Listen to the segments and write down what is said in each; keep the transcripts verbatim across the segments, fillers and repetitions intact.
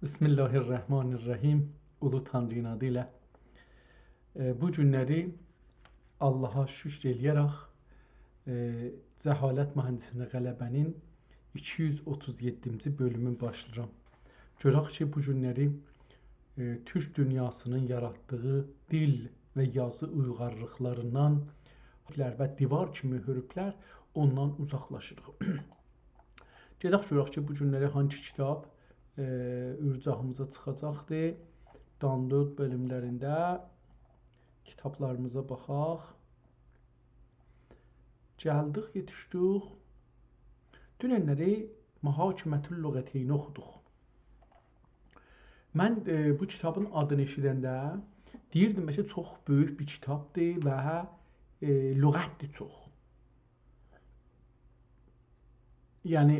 بسم الله الرحمن الرحیم. اولو تانری‌نین آدی ایله. ائ، بو گونلری آللاها شوکور ائله‌یه‌رک، ائ، جهالت مهندسینه غلبه‌نین ایکی یوز اوتوز یئددینجی بؤلومون باشلاییرام. گؤرک کی، بو گونلری، ائ، تورک دونیاسینین یاراتدیغی دیل و یازی اویغارلیقلاریندان و دیوار کیمی حروفلر اوندان اوزاقلاشیریق. گئدک گؤرک کی، بو گونلری هانسی کیتاب، ائ، اورجاهیمیزا چیخاجاقدیر. دانلود بؤلوملرینده کیتابلاریمیزا باخاق. گلدیک، یئتیشدیک. دوننلری محاکمة اللغتینی اوخودوق. من، ائ، بو کیتابین آدینی ائشیدنده دئییردیم، بلکه چوخ بؤیوک بیر کیتابدیر و، ائ، لغتدیر چوخ. یعنی،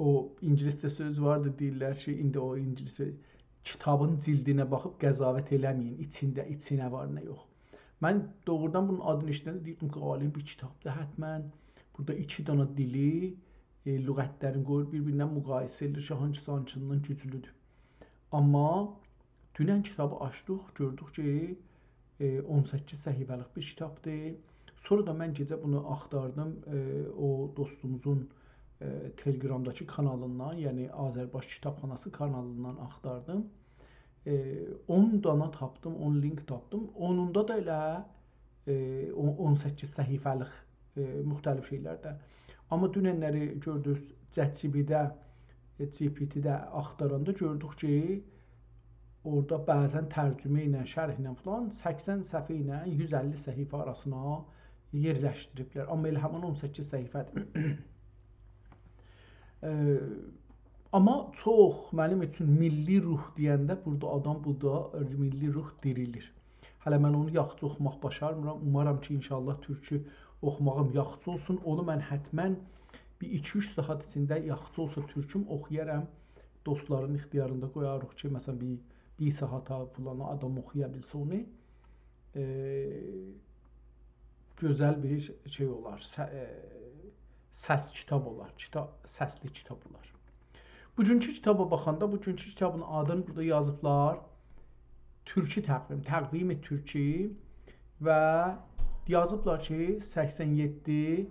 او اینگیلیسجه سؤز واردی، دئییرلر کی، ایندی او اینگیلیس، کیتابین جلدینه باخیب قضاوت ائله‌مه‌یین، ایچینده، ایچی نه وار، نه یوخ. من دوغرودان بونون آدینی ائشیدنده دئییردیم، قالین بیر کیتابدیر، حتماً بورادا ایکی دنه دیلی، ائ، لغتلرین قویور بیر-بیرینه مقایسه ائدیر کی، هانسیسی هانسیندان گوجلودور. آمما دونن کیتابی آچدیق، گؤردوک کی، ائ، اون سککیز صفحه‌لیک بیر کیتابدیر. سونرا دا من گئجه بونو آختاردیم، ائ، او دوستوموزون، ائ، تلگرامداکی کانالیندان، یعنی آذربایجان کیتابخاناسی کانالیندان آختاردیم. ائ، اون دانا تاپدیم، اون لینک تاپدیم. اونوندا دا ائله ائ، اون، اون سککیز صفحه‌لیک، ائ، مختلف شئیلرده. آمما دوننلری گؤردوک، ChatGPT-ده، ائ، G P T-ده آختاراندا گؤردوک کی، اورادا بعضاً ترجمه ایله، شرح ایله فلان سکسن صفحه ایله یوز اللی صفحه آراسینا یئرلشدیریبلر. آمما ائله همین اون سککیز صفحه‌دیر. ائ، آمما چوخ منیم اوچون میللی روح دئینده بورادا آدام، بورادا میللی روح دیریلیر. هله من اونو یاخشی اوخوماق باشارمیرام. اومارام کی، ان‌شاءالله تورکو اوخوماغیم یاخشی اولسون. اونو من حتماً بیر ایکی-اوچ ساعات ایچینده یاخشی اولسا تورکوم اوخویارام. دوستلارین اختیاریندا قویاریق کی، مثلاً بیر، بیر ساعاتا فلانا آدام اوخویا بیلسه اونو. ائ، گؤزل بیر شئی اولار، سه-، ائ، سس کیتاب اولار، کیتا-، سسلی کیتاب اولار. بوگونکو کیتابا باخاندا، بوگونکو کیتابین آدینی بورادا یازیبلار، تورکی تقویم، تقویم تورکی و یازیبلار کی، سکسن یئددی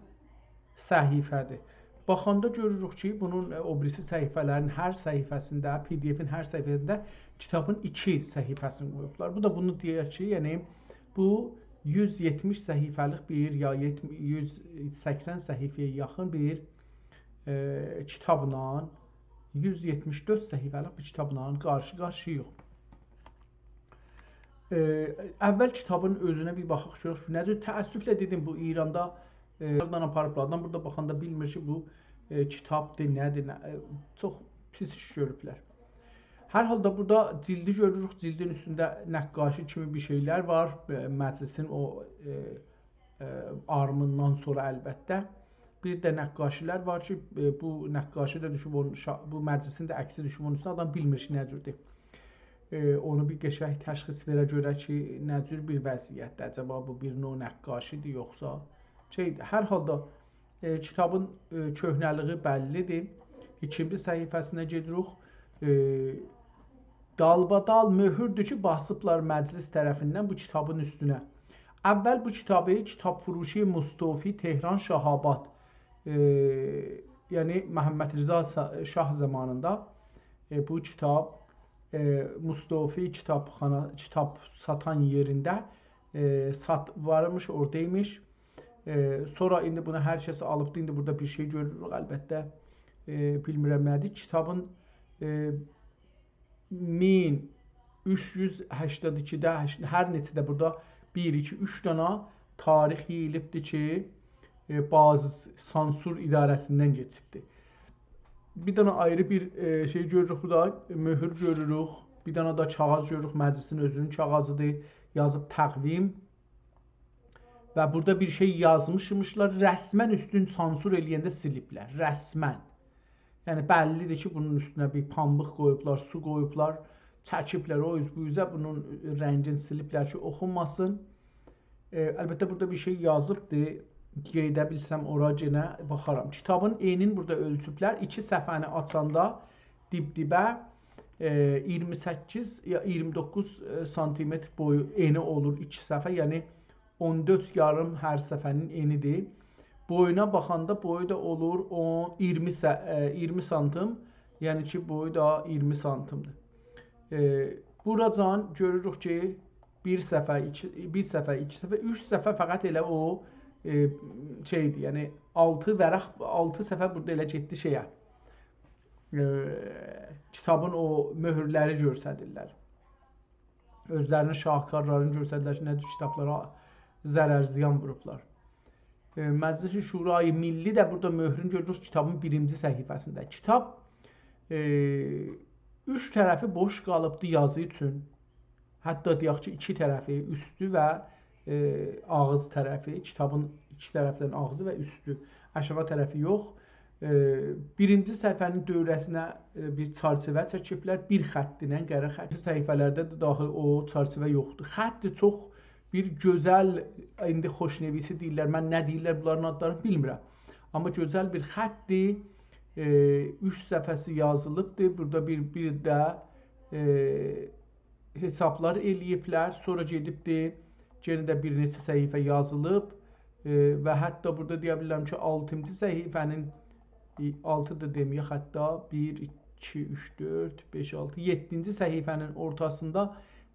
صفحه‌دیر. باخاندا گؤروروک کی، بونون، ائ، او بیریسی صفحه‌لرین هر صفحه‌سینده، P D F-ین هر صفحه‌سینده کیتابین ایکی صفحه‌سینی قویوبلار. بو دا بونو دئییر کی، یعنی بو یوز یئتمیش صفحه‌لیک بیر یا یئتمیش، یوز سکسن صفحه‌یه یاخین بیر، ائ، کیتابلا، یوز یئتمیش دؤرد صفحه‌لیک بیر کیتابلا قارشی-قارشی‌ییق. ائ، اول کیتابین اؤزونه بیر باخاق، گؤرک کی، نه جور. تأسفله دئدیم، بو ایراندا، ائ، هاردان آپاریبلار، آدام بورادا باخاندا بیلمیر کی، بو، ائ، کیتابدیر، نه‌دیر، نه، ائ، چوخ پیس ایش گؤروبلر. هر حالدا بورادا جلدی گؤروروک، جلدین اوستونده نقاشی کیمی بیر شئیلر وار، ائ، مجلسین او، ائ، ائ، آرمیندان سونرا البته. بیر ده نقاشی‌لر وار کی، ائ، بو نقاشی ده دوشوب اونون شا-، بو مجلسین ده عکسی دوشوب اونون اوستونه، آدام بیلمیر کی، نه جوردور. ائ، اونو بیر قشنگ تشخیص وئره گؤره کی، نه جور بیر وضعیتدیر. عجبا بو بیر نوع نقاشی‌دیر، یوخسا شئی‌دیر. هر حالدا، ائ، کیتابین، ائ، کؤهنه‌لیگی بللی‌دیر. ایکینجی صفحه‌سینه گئدیریک. ائ، دالبادال مؤهوردور کی، باسیبلار مجلس طرفیندن بو کیتابین اوستونه. اول بو کیتابی کیتاب‌فروشی مستوفی، تهران، شاه‌آباد، ائ، یعنی محمدرضا سا-، شاه زامانیندا، ائ، بو کیتاب، ائ، مستوفی کیتابخانا، کیتاب ساتان یئرینده، ائ، سات-، وارمیش، اورادایمیش. ائ، سونرا ایندی بونو هر کس آلیبدی. ایندی بورادا بیر شئی گؤروروک، البته، ائ، بیلمیرم نه‌دیر. کیتابین، ائ، مین اوچ یوز هشتاد ایکیده، هشت، هر نئچه‌ده بورادا بیر، ایکی، اوچ دانا تاریخ یئییلیبدیر کی، ائ، بازی سانسور اداره‌سیندن کئچیبدیر. بیر دانا آیری بیر، ائ، شئی گؤروروک بورادا، مؤهور گؤروروک. بیر دانا دا کاغاذ گؤروروک، مجلسین اؤزونون کاغاذی‌دیر. یازیب تقویم. و بورادا بیر شئی یازمیشمیشلار، رسماً اوستون سانسور ائله‌ینده سیلیبلر، رسماً. یعنی بللی‌دیر کی، بونون اوستونه بیر پامبیق قویوبلار، سو قویوبلار، چکیبلر او اوز بو اوزه، بونون رنگین سیلیبلر کی، اوخونماسین. ائ، البته، بورادا بیر شئی یازیبدی، قئییده بیلسم، اورا یئنه باخارام. کیتابین انین بورادا اؤلچوبلر، ایکی صفحه‌نی آچاندا دیب-دیبه، ائ، اییرمی سککیز یا اییرمی دوققوز، ائ، سانتیمتر بویو، انی اولور ایکی صفحه، یعنی اون دؤرد یاریم هر صفحه‌نین انی‌دیر. بویونا باخاندا بویو دا اولور اون، اییرمی سه-، ائ، اییرمی سانتیم، یعنی کی، بویو دا اییرمی سانتیمدیر. ائ، بوراجان گؤروروک کی، بیر صفحه، ایکی، بیر صفحه، ایکی صفحه، اوچ صفحه فقط ائله او، ائ، شئیدیر، یعنی آلتی ورق، آلتی صفحه بورادا ائله گئتدی شئیه. ائ، کیتابین او مؤهورلری گؤستریرلر. اؤزلرینین شاهکارلارینی گؤستردیلر کی، نه جور کیتابلارا ضرر، زیان ووروبلار. ائ، مجلس شورای ملی ده بورادا مؤهرون گؤروروک کیتابین بیرینجی صفحه‌سینده. کیتاب، ائ، اوچ طرفی بوش قالیبدی یازی اوچون. حتی دئیک کی، ایکی طرفی، اوستو و، ائ، آغیز طرفی، کیتابین ایکی طرفدن آغزی و اوستو، آشاغی طرفی یوخ. ائ، بیرینجی صفحه‌نین دؤوره‌سینه، ائ، بیر چرچیوه چکیبلر، بیر خط ایله، قره خط. صفحه‌لرده ده داهی او چرچیوه یوخدور. خط چوخ بیر گؤزل، ایندی خوشنویسی دئییرلر، من نه دئییرلر بونلارین آدلارینی بیلمیرم. آمما گؤزل بیر خطدیر. ائ، اوچ صفحه‌سی یازیلیبدیر. بورادا بیر، بیر ده، ائ، حسابلار ائله‌ییبلر. سونرا گئدیبدی، یئنه ده بیر نئچه صفحه یازیلیب. ائ، و حتی بورادا دئیه بیلرم کی، آلتینجی صفحه‌نین، ائ، آلتی دا دئمه‌یک، حتی بیر، ایکی، اوچ، دؤرد، بئش، آلتی، یئددینجی صفحه‌نین اورتاسیندا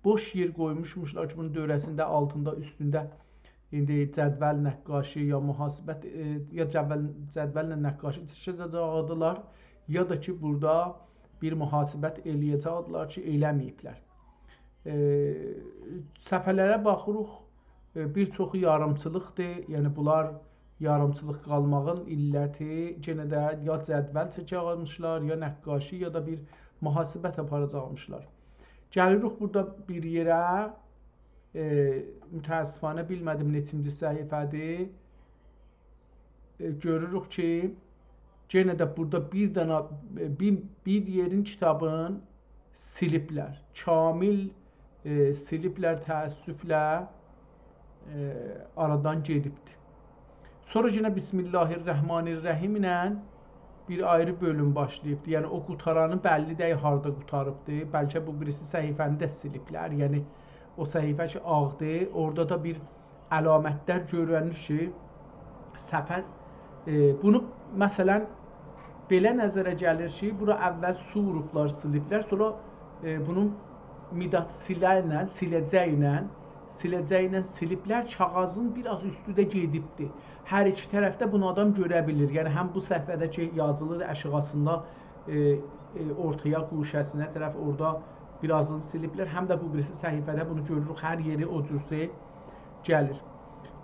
بوش یئر قویموشموشلار کی، بونون دؤوره‌سینده، آلتیندا، اوستونده ایندی جدول نقاشی یا محاسبت، ائ، یا جدول، جدولله نقاشی چیخاجاقدیلار، یا دا کی، بورادا بیر محاسبت ائله‌یه‌جکدیلر کی، ائله‌مه‌ییبلر. ائ، صفحه‌لره باخیریق، ائ، بیر چوخو یاریمچیلیقدیر. یعنی، بونلار یاریمچیلیق قالماغین علتی، یئنه ده یا جدول چکیبلر، یا نقاشی، یا دا بیر محاسبت آپاراجاقمیشلار. گلیریک بورادا بیر یئره، ائ، متأسفانه بیلمه‌دیم نئچینجی صفحه‌دیر. ائ، گؤروروک کی، یئنه ده بورادا بیر دنه، ائ، بیر، بیر یئرین کیتابین سیلیبلر. کامل، ائ، سیلیبلر تأسفله، ائ، آرادان گئدیبدی. سونرا یئنه بسم الله الرحمن الرحیم ایله بیر آیری بؤلوم باشلاییبدی. یعنی او قوتارانی بللی دئییل هاردا قوتاریبدی. بلکه بو بیریسی صفحه‌نی ده سیلیبلر. یعنی او صفحه کی آغدی، اورادا دا بیر علامتلر گؤرونور کی، صفحه، ائ، بونو، مثلا، بئله نظره گلیر کی، بورا اول سو ووروبلار، سیلیبلر، سونرا، ائ، بونون مداد سیله ایله، سیله‌جک ایله، سیله‌جک ایله سیلیبلر، کاغیذین بیر آز اوستو ده گئدیبدی. هر ایکی طرفده بونو آدام گؤره بیلیر. یعنی، هم بو صفحه‌ده کی یازیلیدی آشاغیسیندا، ائ، ائ، اورتایا، گوشه‌سینه طرف اورادا بیر آزینی سیلیبلر، هم ده بو بیریسی صفحه‌ده بونو گؤروروک، هر یئری او جورسه گلیر.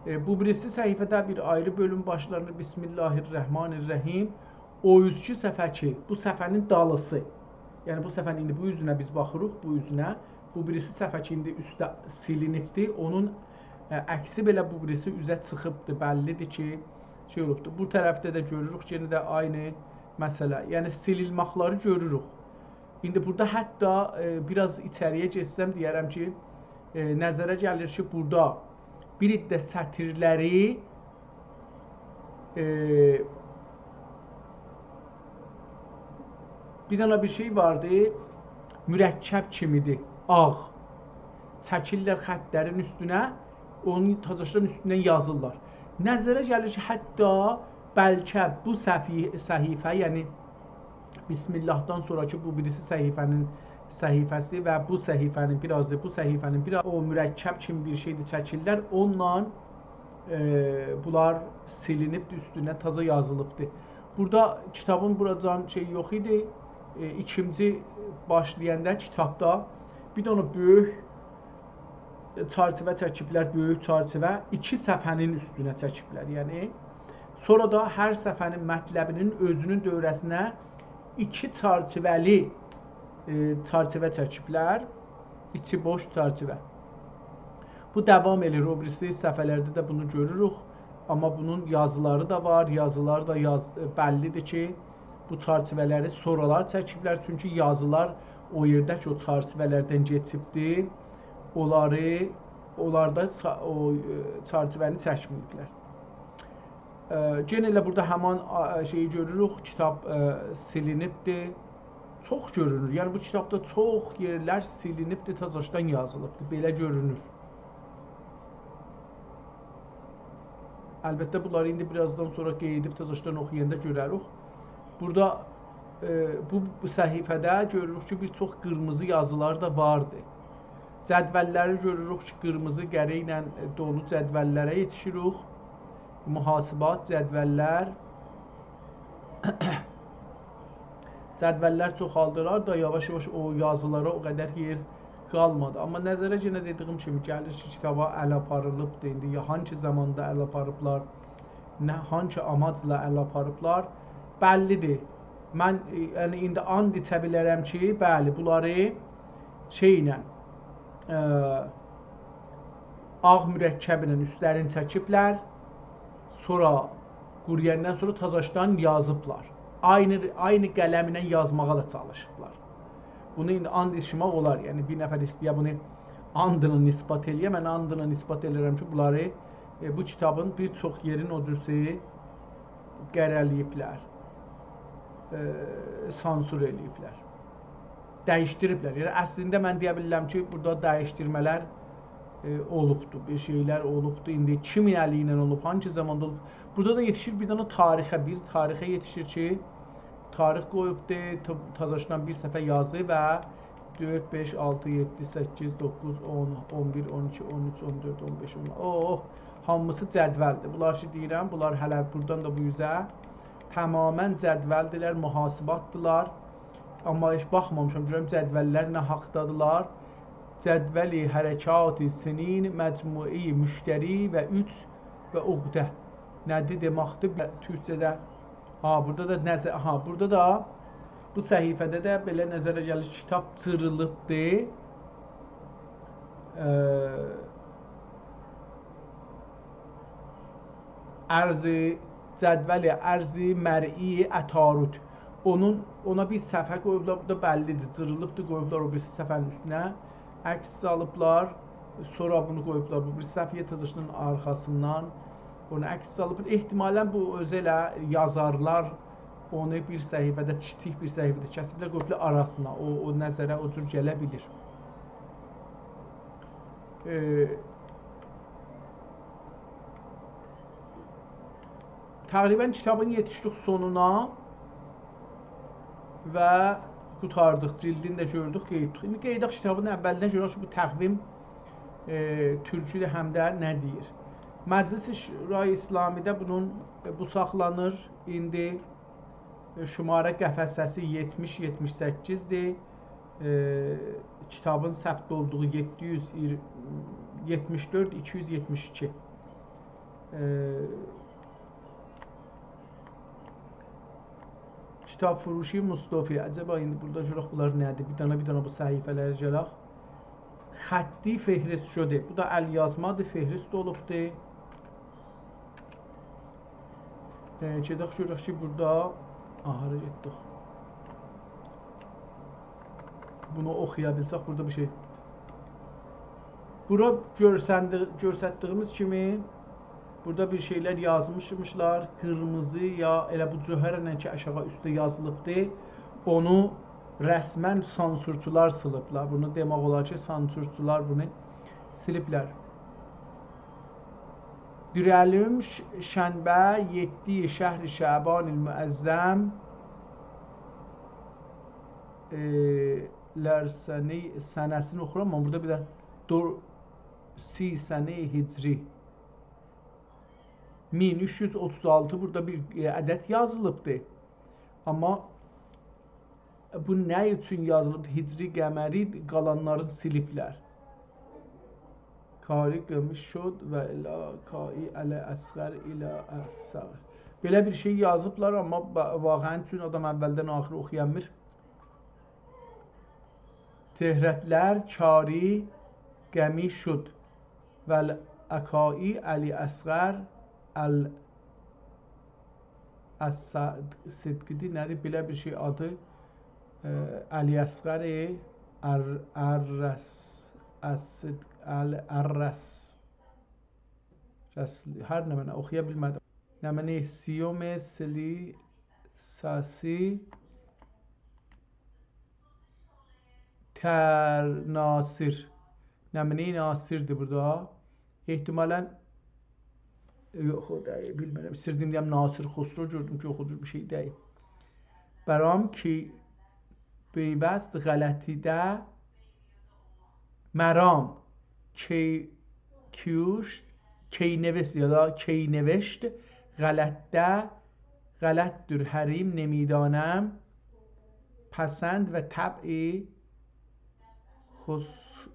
ائ، بو بیریسی صفحه‌ده بیر آیری بؤلوم باشلانیر، بسم الله الرحمن الرحیم. او اوزکی صفحه کی، بو صفحه‌نین دالیسی، یعنی بو صفحه‌نین ایندی بو اوزونه بیز باخیریق، بو اوزونه. بو بیریسی صفحه کی، ایندی اوسته سیلینیبدی، اونون، ائ، عکسی بئله بو بیریسی اوزه چیخیبدی، بللیدیر کی، شئی اولوبدو. بو طرفده ده گؤروروک، یئنه ده عینی مسئله. یعنی سیلیلمکلری گؤروروک. ایندی بورادا حتی، ائ، بیر آز ایچری‌یه گئتسم دئیه‌رم کی، ائ، نظره گلیر کی، بورادا بیر عده سطیرلری، ائ، بیر دنه بیر شئی واردی، مرکب کیمی‌دیر، آغ. چکیرلر خطلرین اوستونه، اونو تازاشدان اوستوندن یازیرلار. نظره گلیر کی، حتی بلکه بو صفی-، صفحه، یعنی بسم اللهدان سونراکی بو بیریسی صفحه‌نین صفحه‌سی و بو صفحه‌نین بیر آزی، بو صفحه‌نین بیر آز-، او مرکب کیمی بیر شئیدیر، چکیرلر. اونونلا، ائ، بونلار سیلینیبدی، اوستونه تازا یازیلیبدی. بورادا کیتابین بوراجان شئی یوخ ایدی. ائ، ایکینجی باشلایاندا کیتابدا بیر دنه بؤیوک چرچیوه چکیبلر، بؤیوک چرچیوه، ایکی صفحه‌نین اوستونه چکیبلر. یعنی، سونرا دا هر صفحه‌نین مطلبینین اؤزونون دؤوره‌سینه ایکی چرچیوه‌لی، ائ، چرچیوه چکیبلر. ایچی بوش چرچیوه. بو داوام ائله‌ییر، او بیریسی صفحه‌لرده ده بونو گؤروروک. آمما بونون یازیلاری دا وار، یازیلاری دا یاز-، ائ، بللیدیر کی، بو چرچیوه‌لری سونرالار چکیبلر، چونکی یازیلار او یئرده کی، او چرچیوه‌لردن کئچیبدی، اونلاری، اونلار دا چا-، او، ائ، چرچیوه‌نی چکمه‌ییبلر. ائ، یئنه ائله بورادا همان، آ، شئیی گؤروروک، کیتاب، ائ، سیلینیبدی. چوخ گؤرونور. یعنی بو کیتابدا چوخ یئرلر سیلینیبدیر، تازاشدان یازیلیبدیر. بئله گؤرونور. البته، بونلاری ایندی بیر آزدان سونرا قئییدیب تازاشدان اوخویاندا گؤرریک. بورادا، ائ، بو، بو صفحه‌ده گؤروروک کی، بیر چوخ قیرمیزی یازیلار دا واردی. جدوللری گؤروروک کی، قیرمیزی قره ایله، ائ، دولو جدوللره یئتیشیریک. محاسبات، جدوللر. جدوللر چوخالدیلار دا، یاواش-یاواش او یازیلارا او قدر یئر قالمادی. آمما نظره، یئنه دئدیگیم کیمی، گلیر کی، کیتابا ال آپاریلیبدیر ایندی. یا هانسی زاماندا ال آپاریبلار، نه، هانسی آماجلا ال آپاریبلار، بللیدیر. من، ائ، یعنی، ایندی آند ایچه بیلرم کی، بلی، بونلاری شئی ایله، ائ، آغ مرکبینن اوستلرینی چکیبلر، سونرا قورویاندان سونرا تازاشدان یازیبلار. عینی، عینی قلمله یازماغا دا چالیشیبلار. بونو ایندی آند ایچمک اولار، یعنی بیر نفر ایسته‌یه بونو آندینا نسبت ائله‌یه، من آندینا نسبت ائله‌ییرم کی، بونلاری، ائ، بو کیتابین بیر چوخ یئرین او جورسو قره‌له‌ییبلر، ائ، سانسور ائله‌ییبلر. دییشدیریبلر. یعنی، اصلینده من دئیه بیلرم کی، بورادا دییشدیرمه‌لر، ائ، اولوبدو، بیر شئیلر اولوبدو. ایندی کیمین الی ایله اولوب، هانسی زاماندا اولوب؟ بورادا دا یئتیشیر بیر دنه تاریخه، بیر تاریخه یئتیشیر کی، تاریخ قویوبدو، ت-، تازاشدان بیر صفحه یازی و دؤرد، بئش، آلتی، یئددی، سککیز، دوققوز، اون، اون بیر، اون ایکی، اون اوچ، اون دؤرد، اون بئش، اون. اوه، هامیسی جدولدیر. بونلار کی دئییرم، بونلار هله بورادان دا بو اوزه تماما جدولدیرلر، محاسباتدیلار. آمما هئچ باخمامیشام، گؤرم جدوللر نه حاقدادیلار. جدول حرکات سنین، مجموعه‌ی مشتری و اوچ و عقده. نه‌دیر، دئمکدیر؟ تورکجه‌ده، ها، بورادا دا نظر، ها، بورادا دا، بو صفحه‌ده ده بئله نظره گلیر، کیتاب جیریلیبدیر. ائ، ارض، جدول ارض مرئی عطارد. اونون، اونا بیر صفحه قویوبلار، بورادا بللیدیر، جیریلیبدیر، قویوبلار او بیریسی صفحه‌نین اوستونه. عکس سالیبلار، سونرا بونو قویوبلار بو بیریسی صفحه‌یه، تازاشدان آرخاسیندان اونو عکس سالیبلار. احتمالا بو اؤزو ائله یازارلار اونو بیر صفحه‌ده، کیچیک بیر صفحه‌ده کسیبلر، قویوبلار آراسینا. او، او نظره او جور گله بیلیر. ائ، تقریبا کیتابین یئتیشدیک سونونا و قوتاردیق. جلدینی ده گؤردوک، قئییتدیک. ایندی قئییدک کیتابین اوّلینه، گؤرک کی، بو تقویم، ائ، تورکودور هم ده نه دئییر. مجلس شورای اسلامی‌ده بونون، ائ، بو ساخلانیر. ایندی، ائ، شماره قفسه‌سی یئتمیش، یئتمیش سککیزدیر. ائ، کیتابین ثبت اولدوغو یئددی یوز یئتمیش دؤرد، ایکی یوز یئتمیش ایکی. ائ، کتاب‌فروشی مصطفی. عجبا ایندی بورادا گؤرک بونلار نه‌دیر؟ بیر دنه، بیر دنه بو صفحه‌لره گلک. خطی فهرست شده. بو دا ال یازمادیر، فهرست اولوبدور. ائ، گئدک گؤرک کی، بورادا، آها، هارا گئتدیک؟ بونو اوخویا بیلسک، بورادا بیر شئی. بورا گؤرسندی-، گؤرستدیگیمیز کیمی، بورادا بیر شئیلر یازمیشمیشلار، قیرمیزی یا ائله بو جوهرله کی، آشاغی اوسته یازیلیبدی، اونو رسما سانسورچولار سیلیبلار. بونو دئمک اولار کی، سانسورچولار بونو سیلیبلر. دورالعلوم، ش-، شنبه، یئددی شهر شعبان المعظم، ائ، لرسنی سنه‌سینی اوخورام، آمما بورادا بیر ده دور-، سی سنه هجری. مین اوچ یوز اوتوز آلتی بورادا بیر، ائ، عدد یازیلیبدی. آمما بو نه اوچون یازیلیب؟ هجری، قمری، قالانلارین سیلیبلر. کاری قمیش شد و الی کایی علی اصغر الی اصغر. بئله بیر شئی یازیبلار، آمما با-، واقعا چون آدام اوّلدن آخیری اوخویامیر. تهرتلر کاری قمی شد و الاکایی علی اصغر ال الص-، صدقی‌دیر، نه‌دیر؟ بئله بیر شئی آدی، ائ، علی اصغر ار-، ارس-، الصدق، ال-، ارس-، رسول، هر نمنه، اوخویا بیلمه‌دیم. نمنه سیوم سلی ساسی تر ناصر. نمنه ناصردیر بورادا؟ احتمالاً، یوخ، او دئییل، بیلمیرم. ایستیردیم دئیم ناصر خسرو، گؤردوم کی، یوخ، او جور بیر شئی دئییل. برام کی، پیوست غلطیده مرام کی، کیوشت، کی نوشت یا دا کی نوشت، غلطده، غلطدیر حریم، نمی‌دانم، پسند و طبعی خس-،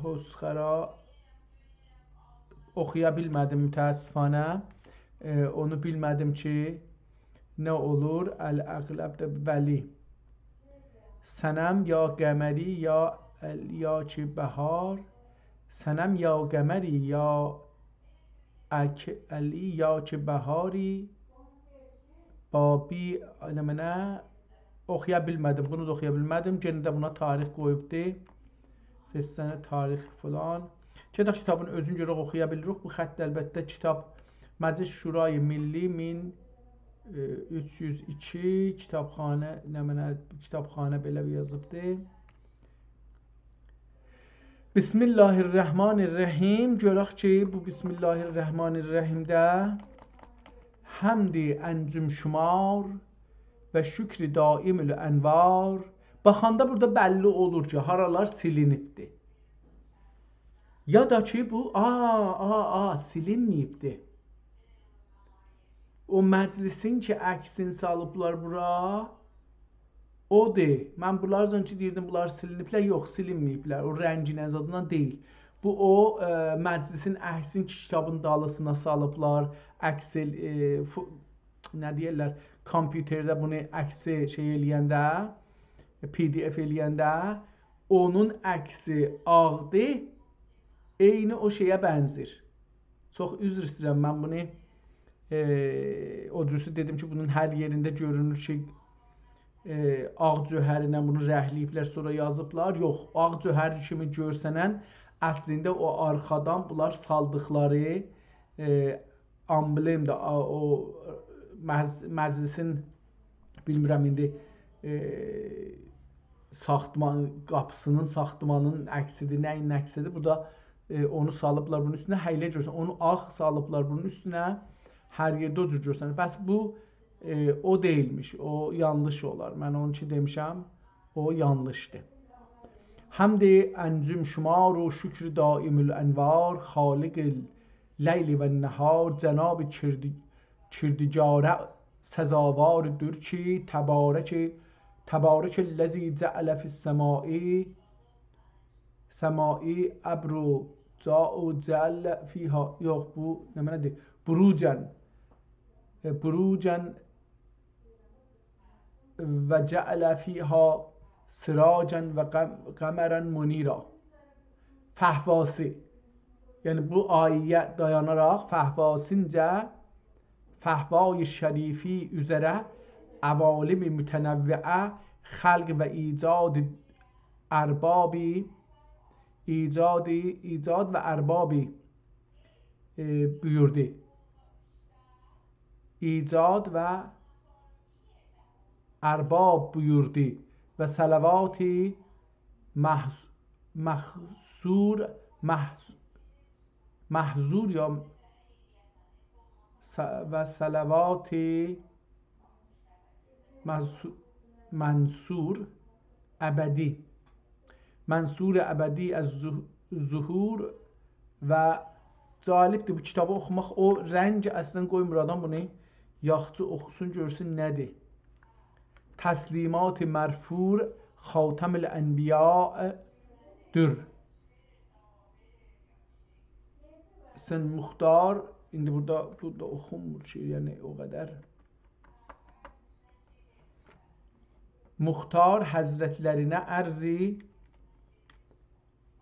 خسخرا اوخویا بیلمه‌دیم متأسفانه. ائ، اونو بیلمه‌دیم کی، نه اولور؟ الاغلب ده ولی. صنم یا قمری یا، یا کی بهار. صنم یا قمری یا اک-، علی یا کی بهاری. بابی، نمنه؟ اوخویا بیلمه‌دیم، بونو دا اوخویا بیلمه‌دیم. یئنه ده بونا تاریخ قویوبدو. فستن تاریخ فلان. گئدک کیتابین اؤزونو گؤرک، اوخویا بیلیریک. بو خط البته کیتاب مجلس شورای ملی مین، ائ، اوچ یوز ایکی، کیتابخانه، نمنه، کیتابخانه بئله بیر یازیبدی. بسم الله الرحمن الرحیم. گؤرک کی، بو بسم الله الرحمن الرحیمده حمد انجم شمار و شکر دائم الانوار. باخاندا بورادا بللی اولور کی، هارالار سیلینیبدی. یا دا کی، بو، آ، آ، آ، سیلینمه‌ییبدی. او مجلسین کی، عکسینی سالیبلار بورا، اودور. من بونلارلا کی دئییردیم، بونلار سیلینیبلر، یوخ، سیلینمه‌ییبلر. او رنگینن زادینان دئییل. بو او، ائ، مجلسین عکسین کی، کیتابین دالیسینا سالیبلار، عکس ائل-، ائ، فو-، نه دئییرلر، کامپیوترده بونو عکسی شئی ائله‌ینده، پی دی اف ائله‌ینده، اونون عکسی آغدی، عینی او شئیه بنزیر. چوخ عذر ایسته‌ییرم، من بونو، ائ، او جورسه دئدیم کی، بونون هر یئرینده گؤرونور کی، ائ، آغ جوهر ایله بونو رنگله‌ییبلر، سونرا یازیبلار. یوخ، آغ جوهر کیمی گؤرسنن، اصلینده او آرخادان بونلار سالدیقلاری، ائ، آمبلم ده، آ، او مج-، مجلسین، بیلمیرم ایندی، ائ، ساختمان، قاپیسینین، ساختمانین عکسیدیر، نه‌یین عکسیدیر. بورادا، ائ، اونو سالیبلار بونون اوستونه، هه ائله گؤرسن، اونو آغ سالیبلار بونون اوستونه، هر یئرده او جور گؤرسنیر. بس بو، ائ، او دئییلمیش، او یانلیش اولار. من اونون اوچون دئمیشم، او یانلیشدیر. حمد انجم شمار و شکر دائم الانوار، خالق اللیل و النهار، جناب کرد-، کردگاره سزاواردیر کی، تبارک، تبارک الذی جعل فی السماء، سماء ابراجا و جعل فیها، یوخ، بو نمنه‌دیر؟ بروجا، ائ، بروجا و جعل فیها سراجا و قم-، قمرا منیرا. فهواسی. یعنی بو آیه‌یه دایاناراق فهواسینجه، فهوای شریفی اوزره عوالم متنوعه خلق و ایجاد اربابی، ایجاد، ایجاد و اربابی، ائ، بویوردو. ایجاد و ارباب بویوردو و صلواتی محض-، محضور، محض-، محضور یا ص-، و صلواتی محضو-، منصور ابدی، منصور ابدی از ظه-، ظهور و جالبدیر بو کیتابی اوخوماق. او رنگ اصلاً قویمور آدام بونو یاخشی اوخوسون، گؤرسون نه‌دیر. تسلیمات مرفوع خاتم الانبیاء دور. سن مختار، ایندی بورادا، بورادا اوخونمور کی، یعنی او قدر. مختار حضرتلرینه عرضی،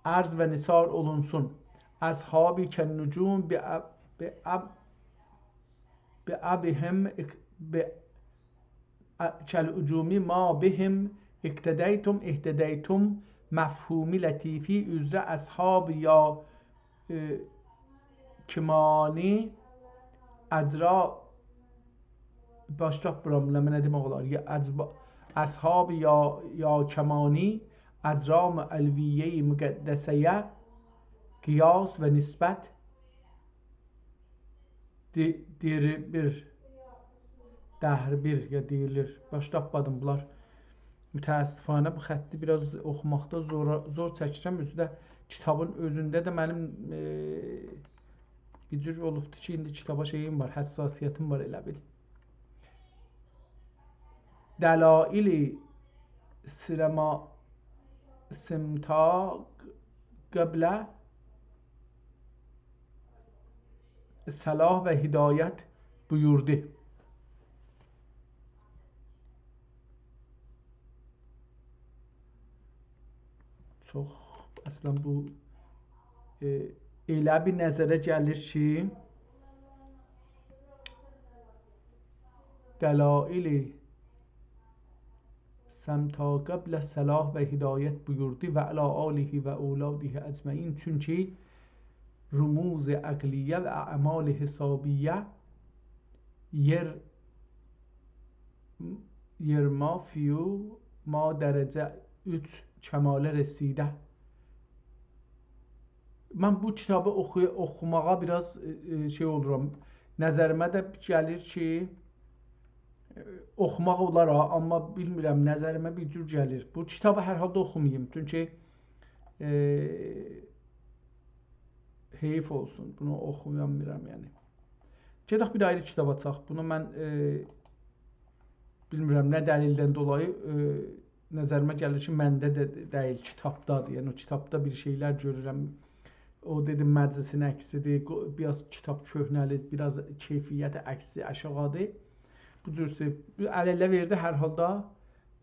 عرض و نثار اولونسون. اصحابی کالنجوم بأ-، بأب-، بأبهم اق-، بأ-، ا-، کالنجوم ما بهم اقتدیتم اهتدیتم مفهومی لطیفی اوزره اصحاب یا، ائ، کمانی اجرا، باش تاپمیرام بونا، نه دئمک اولار؟ یا اجبا-، اصحاب یا، یا کمانی اجرام علویهٔ مقدسه‌یه قیاس و نسبت، دی-، دیر بیر، دهر بیر یا دئییلیر. باشدا تاپمادیم بونلار. متأسفانه بو خطی بیر آز اوخوماقدا زور، زور چکیرم. اؤزو ده کیتابین اؤزونده ده منیم، ائ، بیر جور اولوبدو کی، ایندی کیتابا شئییم وار، حساسیتیم وار ائله بیل. دلایل سرما-، سمتا قبل صلاح و هدایت بویوردو. چوخ، اصلاً بو، ائ، ائله بیر نظره گلیر کی، دلایل سمتا قبل صلاح و هدایت بویوردو و علی آله و اولاده اجمعین. چونکی رموز عقلیه و اعمال حسابیه، یر-، یرما فیو ما درجه اوچ کماله رسیده. من بو کیتابی اوخوی-، اوخوماغا بیر آز، ائ، ائ، شئی اولورام. نظریمه ده گلیر کی، ائ، اوخوماق اولار ها، آمما بیلمیرم، نظریمه بیر جور گلیر. بو کیتابی هر حالدا اوخوماییم، چونکی، ائ، حیف اولسون، بونو اوخویامیرام، یعنی. گئدک بیر آیری کیتاب آچاق. بونو من، ائ، بیلمیرم، نه دلیلدن دولایی، ائ، نظریمه گلیر کی، منده ده دئییل، کیتابدادیر. یعنی، او کیتابدا بیر شئیلر گؤرورم. او، دئدیم، مجلسین عکسیدیر، قو-، بیر آز کیتاب کؤهنه‌لی، بیر آز کیفیت عکسی آشاغیدیر. بو جور شئی، بو ال-اله وئردی، هر حالدا،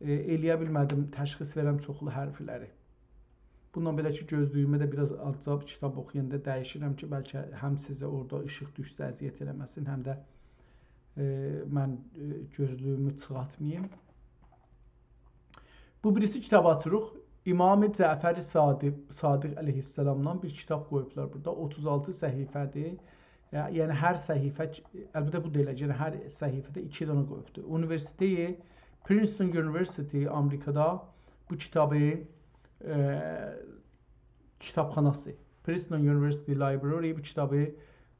ائ، ائلیه بیلمه‌دیم تشخیص وئرم چوخلو حرفلری. بوندان بئله کی، گؤزلویومو ده بیر آز آزجا کیتاب اوخویاندا دییشیرم کی، بلکه هم سیزه اورادا ایشیق دوشسه اذیت ائله‌مه‌سین، هم ده، ائ، من، ائ، گؤزلویومو چیخارتماییم. بو بیریسی کیتابی آچیریق. امام جعفر صادق، صادق علیه‌السلامدان بیر کیتاب قویوبلار بورادا. اوتوز آلتی صفحه‌دیر. یا-، یعنی هر صفحه، البته بو دا ائله، یعنی هر صفحه‌ده ایکی دنه قویوبدور. اونیورسیته‌ی، Princeton University آمریکادا بو کیتابی، ائ، کیتابخاناسی، Princeton University Library بو کیتابی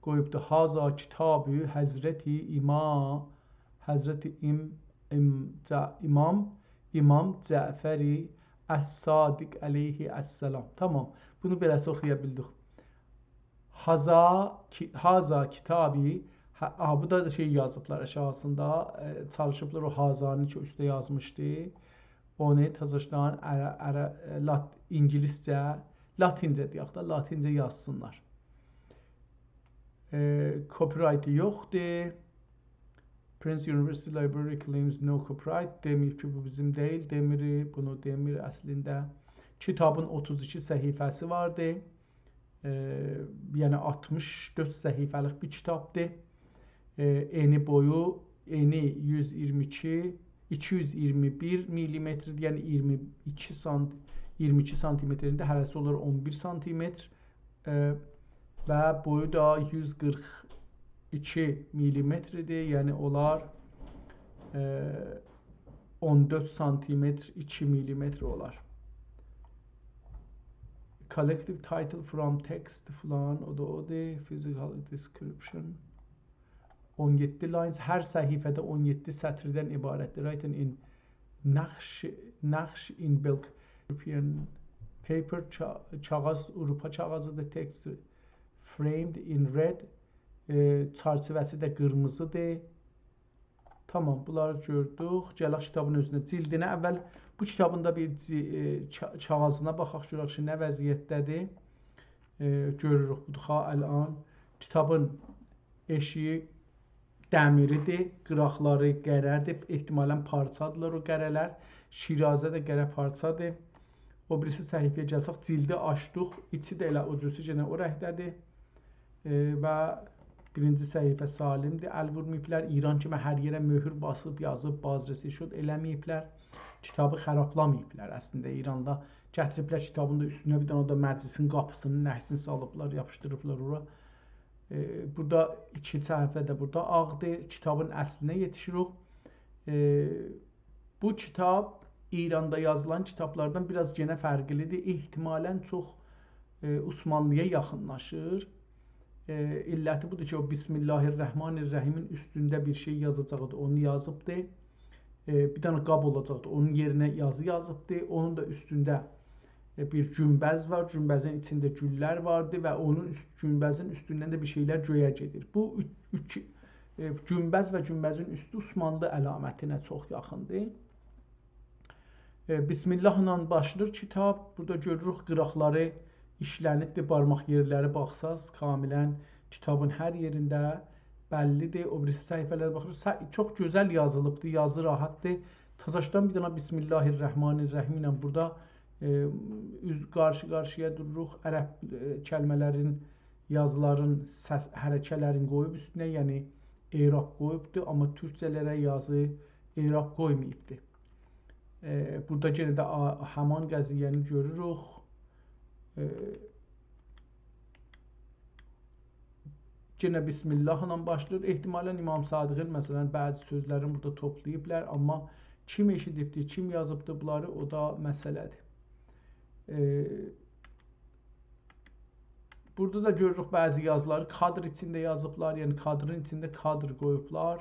قویوبدور. هذا کتاب حضرت امام، حضرت ام-، ام-، جع-، امام، امام جعفر الصادق علیه السلام. تامام، بونو بئله‌سی اوخویا بیلدیک. هذا کی-، هذا کتابی، هه، آها، بو دا شئی یازیبلار آشاغیسیندا، ائ، چالیشیبلار او هذانی کی، اوسته یازمیشدی. اونو تازاشدان عره-، عره-، ائ، لات-، اینگیلیسجه، لاتینجه دئیک ده، لاتینجه یازسینلار. ائ، copyright یوخدور. Princeton University Library claims no copyright. دئمه‌ییب کی، بو بیزیم دئییل، دئمیر، بونو دئمیر اصلینده. کیتابین اوتوز ایکی صفحه‌سی واردی. ائ، یعنی آلتمیش دؤرد صفحه‌لیک بیر کیتابدیر. ائ، انی بویو، انی یوز ایگیرمی ایکی، ایکی یوز ایگیرمی بیر میلیمتردیر، یعنی ایگیرمی ایکی سانت-، ایگیرمی ایکی سانتیمترینده، هره‌سی اولار اون بیر سانتیمتر. ائ، و بویو دا یوز قیرخ ایکی میلیمتردیر، یعنی اولار، ائ، اون دؤرد سانتیمتر، ایکی میلیمتر اولار. Collective title from text فلان، او دا اودور. Physical description. اون یئددی lines، هر صفحه‌ده اون یئددی سطردن عبارتدیر. Written in نقش، نقش in bulk. European paper، کا-، کاغیذ، آوروپا کاغیذیدیر. Text framed in red، ائ، چرچیوه‌سی ده قیرمیزیدیر. تامام، بونلاری گؤردوک. گلک کیتابین اؤزونه، جلدینه. اول بو کیتابین دا بیر جی-، ائ، کا-، کاغیذینا باخاق، گؤرک کی، نه وضعیتده‌دیر. ائ، گؤروروک، بودور ها، الان. کیتابین ائشیگی دمیریدیر، قیراقلاری قره‌دیر، احتمالاً پارچادیرلار او قره‌لر. شیرازه ده قره پارچادیر. او بیریسی صفحه‌یه گلسک، جلدی آچدیق، ایچی ده ائله او جورسو، یئنه او رنگده‌دیر. ائ، و بیرینجی صفحه سالمدیر، ال وورماییبلار. ایران کیمی هر یئره مؤهور باسیب، یازیب، بازرسی شد ائله‌مه‌ییبلر. کیتابی خرابلاماییبلار اصلینده ایراندا. گتیریبلر کیتابین دا اوستونه بیر دنه، او دا مجلسین قاپیسینین عکسینی سالیبلار، یاپیشدیریبلار اورا. ائ، بورادا ایکی صفحه ده بورادا آغدیر. کیتابین اصلینه یئتیشیریک. ائ، بو کیتاب ایراندا یازیلان کیتابلاردان بیر آز یئنه فرقلی‌دیر. احتمالاً چوخ، ائ، عثمانلی‌یا یاخینلاشیر. ائ، علتی بودور کی، او «بسم الله الرحمن الرحیم»ین اوستونده بیر شئی یازاجاقدی، اونو یازیبدی. ائ، بیر دنه قاب اولاجاقدی، اونون یئرینه یازی یازیبدی. اونون دا اوستونده، ائ، بیر گونبذ وار، گونبذین ایچینده گوللر واردی و اونون اوست، گونبذین اوستوندن ده بیر شئیلر گؤیه گئدیر. بو اوچ، اوچ، ائ، گونبذ و گونبذین اوستو عثمانلی علامتینه چوخ یاخیندیر. ائ، بسم الله ایله باشلاییر کیتاب. بورادا گؤروروک، قیراقلاری ایشلنیبدیر، بارماق یئرلری باخساز، کاملاً کیتابین هر یئرینده بللی‌دیر. او بیریسی صفحه‌لره باخیریق. سه، چوخ گؤزل یازیلیبدیر، یازی راحتدیر. تازاشدان بیر دنه «بسم الله الرحمن الرحیم» ایله بورادا، ائ، اوز، قارشی-قارشییا دوروروق. عرب، ائ، کلمه‌لرین، یازیلارین سس، حرکه‌لرین قویوب اوستونه، یعنی اعراب قویوبدور، آمما تورکجه‌لره یازی اعراب قویماییبدیر. ائ، بورادا یئنه ده آ، همان قضیه‌نی گؤروروک. ائ، یئنه «بسم الله» ایله باشلاییر. احتمالاً امام صادقین، مثلاً، بعضی سؤزلرینی بورادا توپلاییبلار، آمما کیم ائشیدیبدیر، کیم یازیبدیر بونلاری، او دا مسئله‌دیر. ائ، بورادا دا گؤروروک بعضی یازیلاری کادر ایچینده یازیبلار، یعنی کادرین ایچینده کادر قویوبلار،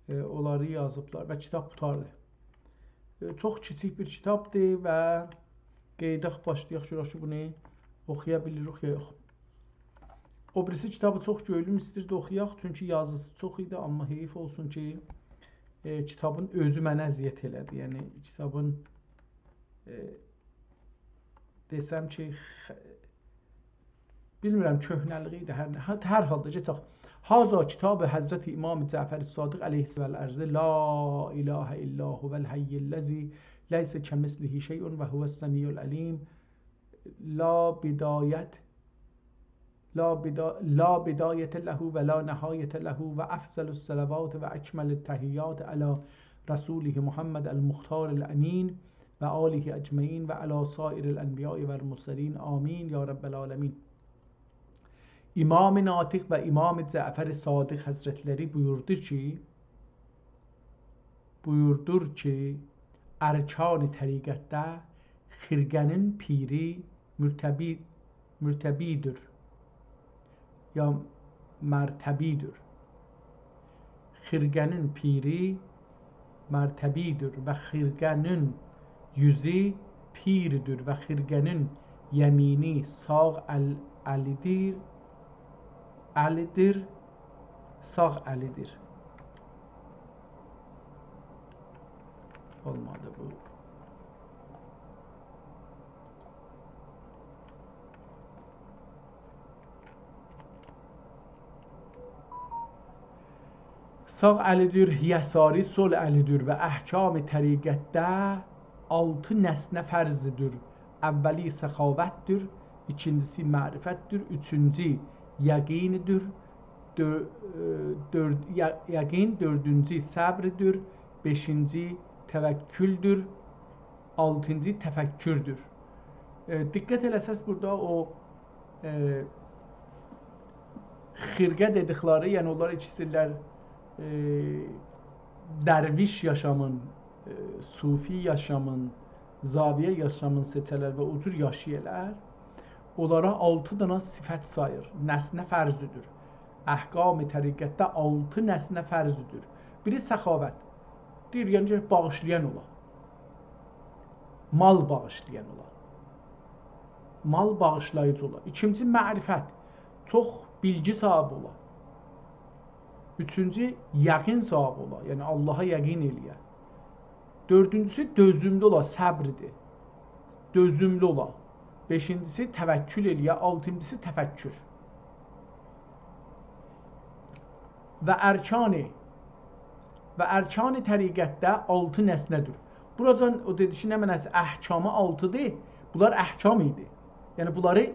ائ، اونلاری یازیبلار و کیتاب قوتاردی. ائ، چوخ کیچیک بیر کیتابدیر و قئییداق، باشلایاق، گؤرک کی، بونو اوخویا بیلیریک یا یوخ. او بیریسی کیتابی چوخ کؤنلوم ایستیردی اوخویاق، چونکی یازیسی چوخ ایدی، آمما حیف اولسون کی، ائ، کیتابین اؤزو منه اذیت ائله‌دی. یعنی، کیتابین، ائ، دئسم کی، خ، بیلمیرم، کؤهنه‌لیگی ایدی، هر نه، هر، هر حالدا گئچک. «هذا کتاب حضرت امام جعفر صادق علیه السلام، الارض لا اله الا هو الحی الذی لیس کمثله شیء و هو السمیع العلیم، لا بدایت، لا بدا، لا بدایة له و لا نهایة له و افضل الصلوات و اکمل التحیات علی رسوله محمد المختار الامین و آله اجمعین و علی سایر الانبیاء و المرسلین، آمین یا رب العالمین.» امام ناطق و امام جعفر صادق حضرتلری بویوردو کی، بویوردور کی، ارکان طریقتده خرقه‌نین پیری مرتبی، مرتبی‌دیر، یا مرتبی‌دیر. خرقه‌نین پیری مرتبی‌دیر و خرقه‌نین یوزو پیردیر و خرقه‌نین یمینی ساغ ال، الی‌دیر، الی‌دیر، ساغ الی‌دیر. اولمادی بو. ساغ الی‌دیر، یساری سول الی‌دیر و احکام طریقتده آلتی نسنه فرض‌دیر. اولی سخاوت‌دیر، ایکینجیسی معرفت‌دیر، اوچونجو یقین‌دیر، دؤ، ائ، دؤرد، ی، یقین، دؤردونجو صبر‌دیر، بئشینجی توکل‌دیر، آلتینجی تفکر‌دور. ائ، دقت ائله‌سز، بورادا او، ائ، خرقه دئدیکلری، یعنی اونلار ایکیسی ایله، ائ، درویش یاشامین، ائ، صوفی یاشامین، زاویه یاشامین سئچه‌لر و او جور یاشایالار. اونلارا آلتی دانا صفت ساییر. نسنه فرض‌دور. احکام طریقتده آلتی نسنه فرض‌دور. بیری سخاوت. دئییر، یعنی کی، باغیشلایان اولا. مال باغیشلایان اولا. مال باغیشلاییجی اولا. ایکینجی، معرفت. چوخ بیلگی صاحیبی اولا. اوچونجو، یقین صاحیبی اولا. یعنی، آللاها یقین ائله‌یه. دؤردونجوسو، دؤزوملو اولا، صبر‌دیر. دؤزوملو اولا. بئشینجیسی، توکل ائله‌یه. آلتینجیسی، تفکر. و ارکانی، و ارکان طریقتده آلتی نسنه‌دیر. بوراجان او دئدی کی، نه منه‌سی احکامی آلتی‌دیر، بونلار احکام ایدی. یعنی بونلاری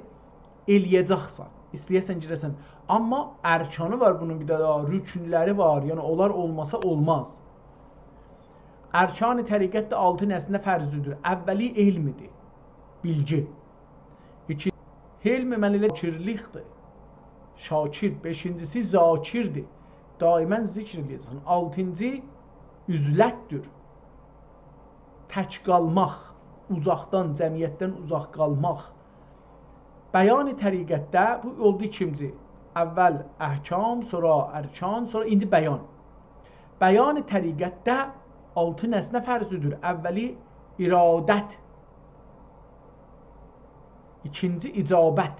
ائله‌یه‌جکسن، ایسته‌یه‌سن گیره‌سن. آمما ارکانی وار بونون، بیر ده رکنلری وار، یعنی اونلار اولماسا اولماز. ارکان طریقتده آلتی نسنه فرض‌دور. اولی علم‌دیر، بیلگی. ایکی، حلم، من ائله شاکرلیک‌دیر. شاکر. بئشینجیسی ذاکردیر. دائماً ذکر ائله‌یه‌جکسن. آلتینجی عزلت‌دور. تک قالماق، اوزاقدان، جمعیتدن اوزاق قالماق. بیان طریقتده بو اولدو ایکینجی. اول احکام، سونرا ارکان، سونرا ایندی بیان. بیان طریقتده آلتی نسنه فرضی‌دیر. اولی ارادت، ایکینجی اجابت.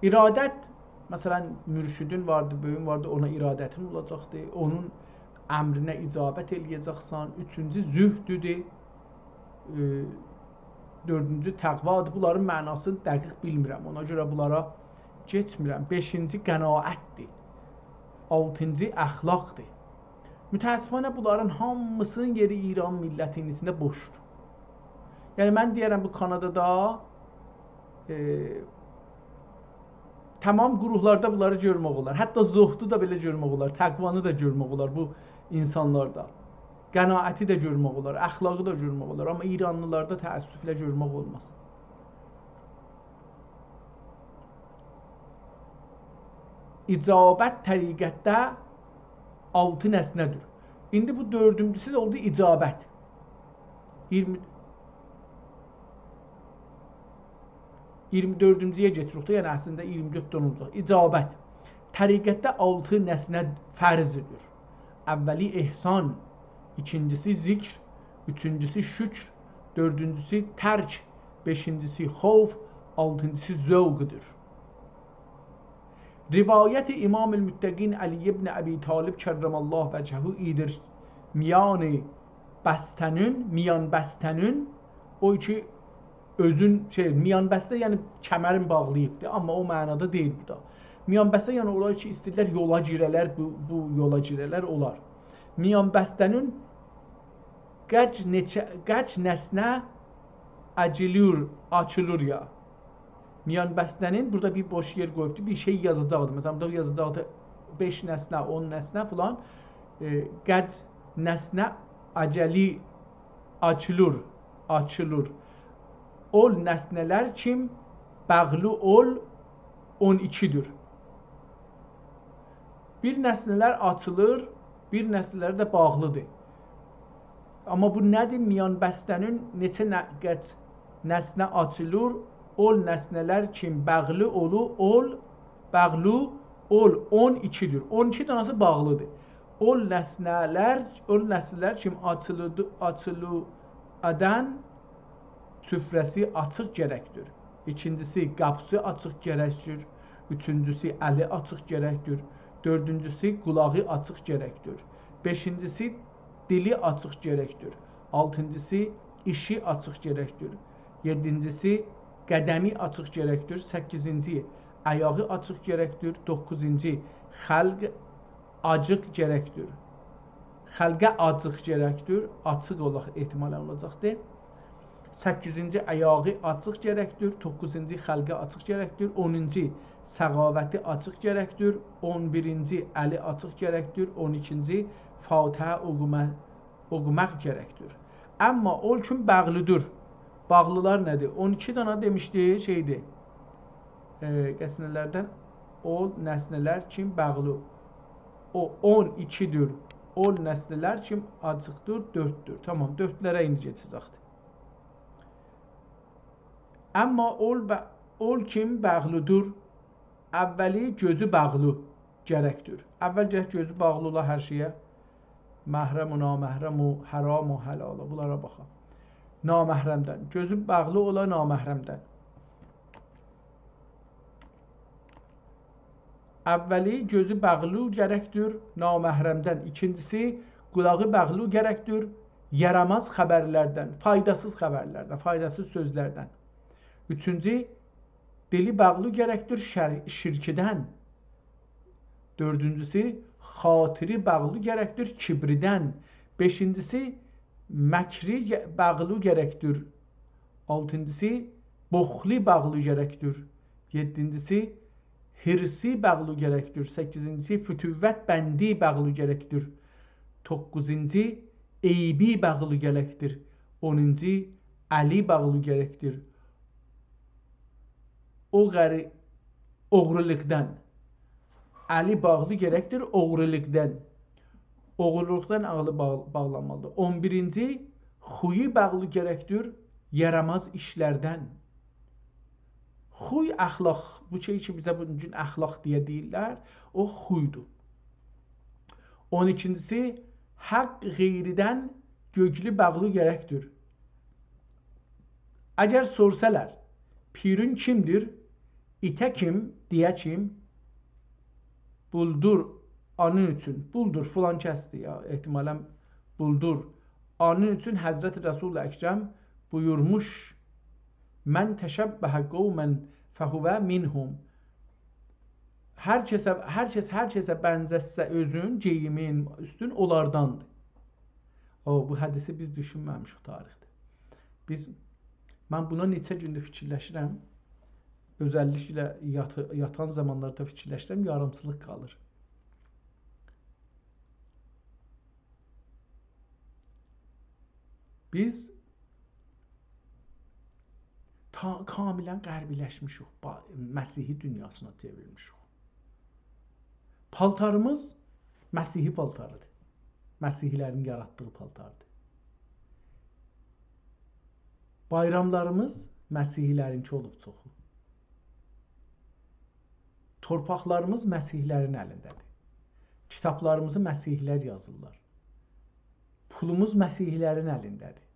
ارادت، مثلا، مرشدین واردی، بؤیویون واردی، اونا ارادتین اولاجاقدی. اونون امرینه اجابت ائله‌یه‌جکسن. اوچونجو زهددور. ائ، دؤردونجو تقوادیر. بونلارین معناسینی دقیق بیلمیرم. اونا گؤره بونلارا گئتمیرم. بئشینجی قناعتدیر. آلتینجی اخلاقدیر. متأسفانه بونلارین هامیسینین یئری ایران میللتینین ایچینده بوشدور. یعنی من دئیه‌رم بو کانادادا، ائ، تمام گروهلاردا بونلاری گؤرمک اولار. حتی زهدو دا بئله گؤرمک اولار، تقوانی دا گؤرمک اولار بو اینسانلاردا. قناعتی ده گؤرمک اولار، اخلاقی دا گؤرمک اولار. آمما ایرانلیلاردا تأسفله گؤرمک اولماز. اجابت طریقتده آلتی نسنه‌دیر. ایندی بو دؤردونجوسو ده اولدو اجابت. ایگیرمی، ایگیرمی دؤردونجویه گئتیریک ده، یعنی اصلینده ایگیرمی دؤرد دنه اولاجاق. اجابت. طریقتده آلتی نسنه فرضی‌دیر. اولی احسان، ایکینجیسی ذکر، اوچونجوسو شکر، دؤردونجوسو ترک، بئشینجیسی خوف، آلتینجیسی ذوقدور. روایت امام المتقین علی ابن ابی طالب کرم الله وجهه ایدیر: میان بسته‌نین، میان بسته‌نین، او کی اؤزون، شئی، میان بسته، یعنی کمرین باغلاییبدی، آمما او معنادا دئییل بورادا. میان بسته، یعنی اولار کی ایسته‌ییرلر یولا گیره‌لر، بو، بو یولا گیره‌لر، اولار. میان بسته‌نین قج نئچه، قج نسنه آجیلیر، آچیلیر یا. میان بسته‌نین، بورادا بیر بوش یئر قویوبدو، بیر شئی یازاجاقدی. مثلا، بورادا یازاجاقدی بئش نسنه، اون نسنه فلان. ائ، قج نسنه آجیلی، آچیلیر، آچیلیر. اول نسنه‌لر کیم باغلی اول اون ایکی‌دیر. بیر نسنه‌لر آچیلیر، بیر نسنه‌لر ده باغلی‌دیر. آمما بو نه‌دیر؟ میان بسته‌نین نئچه نه، قج نسنه آچیلیر، اول نسنه‌لر کیم باغلی اولو، اول، باغلی اول اون ایکی‌دیر. اون ایکی دنه‌سی باغلی‌دیر. اول نسنه‌لر، اول نسنه‌لر کیم آچیلیدی، آچیلی ادن سفره‌سی آچیق گرکدیر. ایکینجیسی، قاپیسی آچیق گرکدیر. اوچونجوسو، الی آچیق گرکدیر. دؤردونجوسو، قولاغی آچیق گرکدیر. بئشینجیسی، دیلی آچیق گرکدیر. آلتینجیسی، ایشی آچیق گرکدیر. یئددینجیسی، قدمی آچیق گرکدیر. سککیزینجی، آیاغی آچیق گرکدیر. دوققوزونجو، خلق آجیق گرکدیر. خلقه آجیق گرکدیر. آچیق اولاق احتمالا اولاجاقدیر. سککیزینجی، آیاغی آچیق گرکدیر. دوققوزونجو، خلقه آچیق گرکدیر. اونونجو، سخاوتی آچیق گرکدیر. اون بیرینجی، الی آچیق گرکدیر. اون ایکینجی، فاتحه اوقوما-، اوقوماق گرکدیر. آمما اول کیم باغلی‌دیر. باغلی‌لار نه‌دیر؟ اون ایکی دنه دئمیشدی، شئیدیر. ائ، نسنه‌لردن اول نسنه‌لر کیم باغلی. او اون ایکی‌دیر. اول نسنه‌لر کیم آچیقدیر، دؤرددور. تامام، دؤردلره ایندی کئچه‌جکدیر. آمما اول با-، اول کیم باغلی‌دیر؟ اولی گؤزو باغلی گرکدیر. اول گرک گؤزو باغلی اولا هر شئیه. محرم و نامحرم و حرام و حلالا، بونلارا باخا. نامحرمدن. گؤزو باغلی اولا نامحرمدن. اولی گؤزو باغلی گرکدیر نامحرمدن. ایکینجیسی، قولاغی باغلی گرکدیر یاراماز خبرلردن، فایداسیز خبرلردن، فایداسیز سؤزلردن. اوچونجو، دیلی باغلی گرکدیر شر-، شرکدن. دؤردونجوسو، خاطری باغلی گرکدیر کبریدن. بئشینجیسی، مکری گ-، باغلی گرکدیر. آلتینجیسی، بخلی باغلی گرکدیر. یئددینجیسی، حرصی باغلی گرکدیر. سککیزینجیسی، فتوت بندی باغلی گرکدیر. دوققوزونجو، عیبی باغلی گرکدیر. اونونجو، الی باغلی گرکدیر. او غری-، اوغرولوقدان. الی باغلی گرکدیر اوغرولوقدان. اوغورلوقدان عاغلی باغ-، باغلانمالیدیر. اون بیرینجی، خویو باغلی گرکدیر، یاراماز ایشلردن. خوی، اخلاق، بو شئی کی، بیزه بوگون اخلاق دئیه دئییرلر، او خویدور. اون ایکینجیسی، حق غیریدن گؤگلو باغلی گرکدیر. اگر سورسالار، پیرین کیمدیر؟ ایته کیم، دئیه کیم؟ بولدور، آنین اوچون. بولدور، فلان کسدیر یا، احتمالاً بولدور. آنین اوچون حضرت رسول اکرم بویورموش: «من تشبه قوماً فهو منهم.» هر کسه، هر کس هر کسه بنزتسه اؤزون، گئییمین، اوستون، اونلارداندیر. او، بو حدیثی بیز دوشونمه‌میشیک تاریخده. بیز، من بونا نئچه گوندور فیکیرلشیرم. اؤزللیکله یاتی-، یاتان زامانلاردا فیکیرلشیرم، یاریمچیلیق قالیر. بیز تا-، کاملاً غربی‌لشمیشیک، با-، مسیحی دونیاسینا چئوریلمیشیک. پالتاریمیز مسیحی پالتاریدیر. مسیحی‌لرین یاراتدیغی پالتاردیر. بایراملاریمیز مسیحی‌لرینکی اولوب چوخو. تورپاقلاریمیز مسیحی‌لرین الینده‌دیر. کیتابلاریمیزی مسیحی‌لر یازیرلار. پولوموز مسیحی‌لرین الینده‌دیر.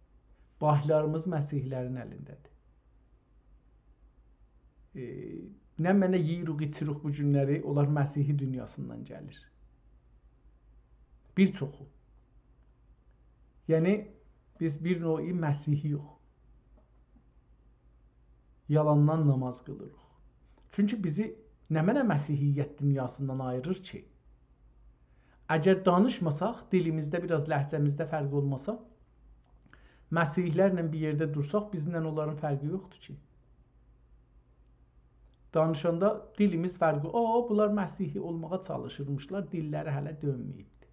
بانکلاریمیز مسیحی‌لرین الینده‌دیر. ائ، نمنه یئییروق، ایچیروق بو گونلری، اونلار مسیحی دونیاسیندان گلیر. بیر چوخو. یعنی، بیز بیر نوعی مسیحی‌یوخ. یالاندان ناماز قیلیریق. چونکی بیزی نمنه مسیحیت دونیاسیندان آییریر کی؟ اگر دانیشماساق، دیلیمیزده بیر آز، لهجه‌میزده فرق اولماسا، مسیحی‌لرله بیر یئرده دورساق، بیزیمله اونلارین فرقی یوخدور کی. دانیشاندا دیلیمیز فرقی، او، بونلار مسیحی اولماغا چالیشیرمیشلار، دیللری هله دؤنمه‌ییبدی.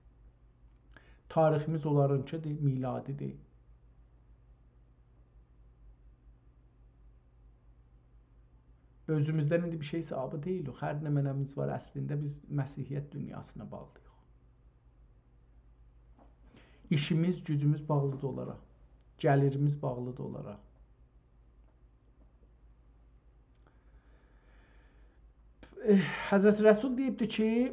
تاریخیمیز اونلارینکیدیر، میلادی‌دیر. اؤزوموزدن ایندی بیر شئی صاحابی دئییلیک. هر نمنه‌میز وار، اصلینده بیز مسیحیت دونیاسینا باغلی‌ییق. ایشیمیز، گوجوموز باغلیدیر اونلارا. گلیریمیز باغلیدیر اونلارا. ائ، حضرت رسول دئییبدی کی،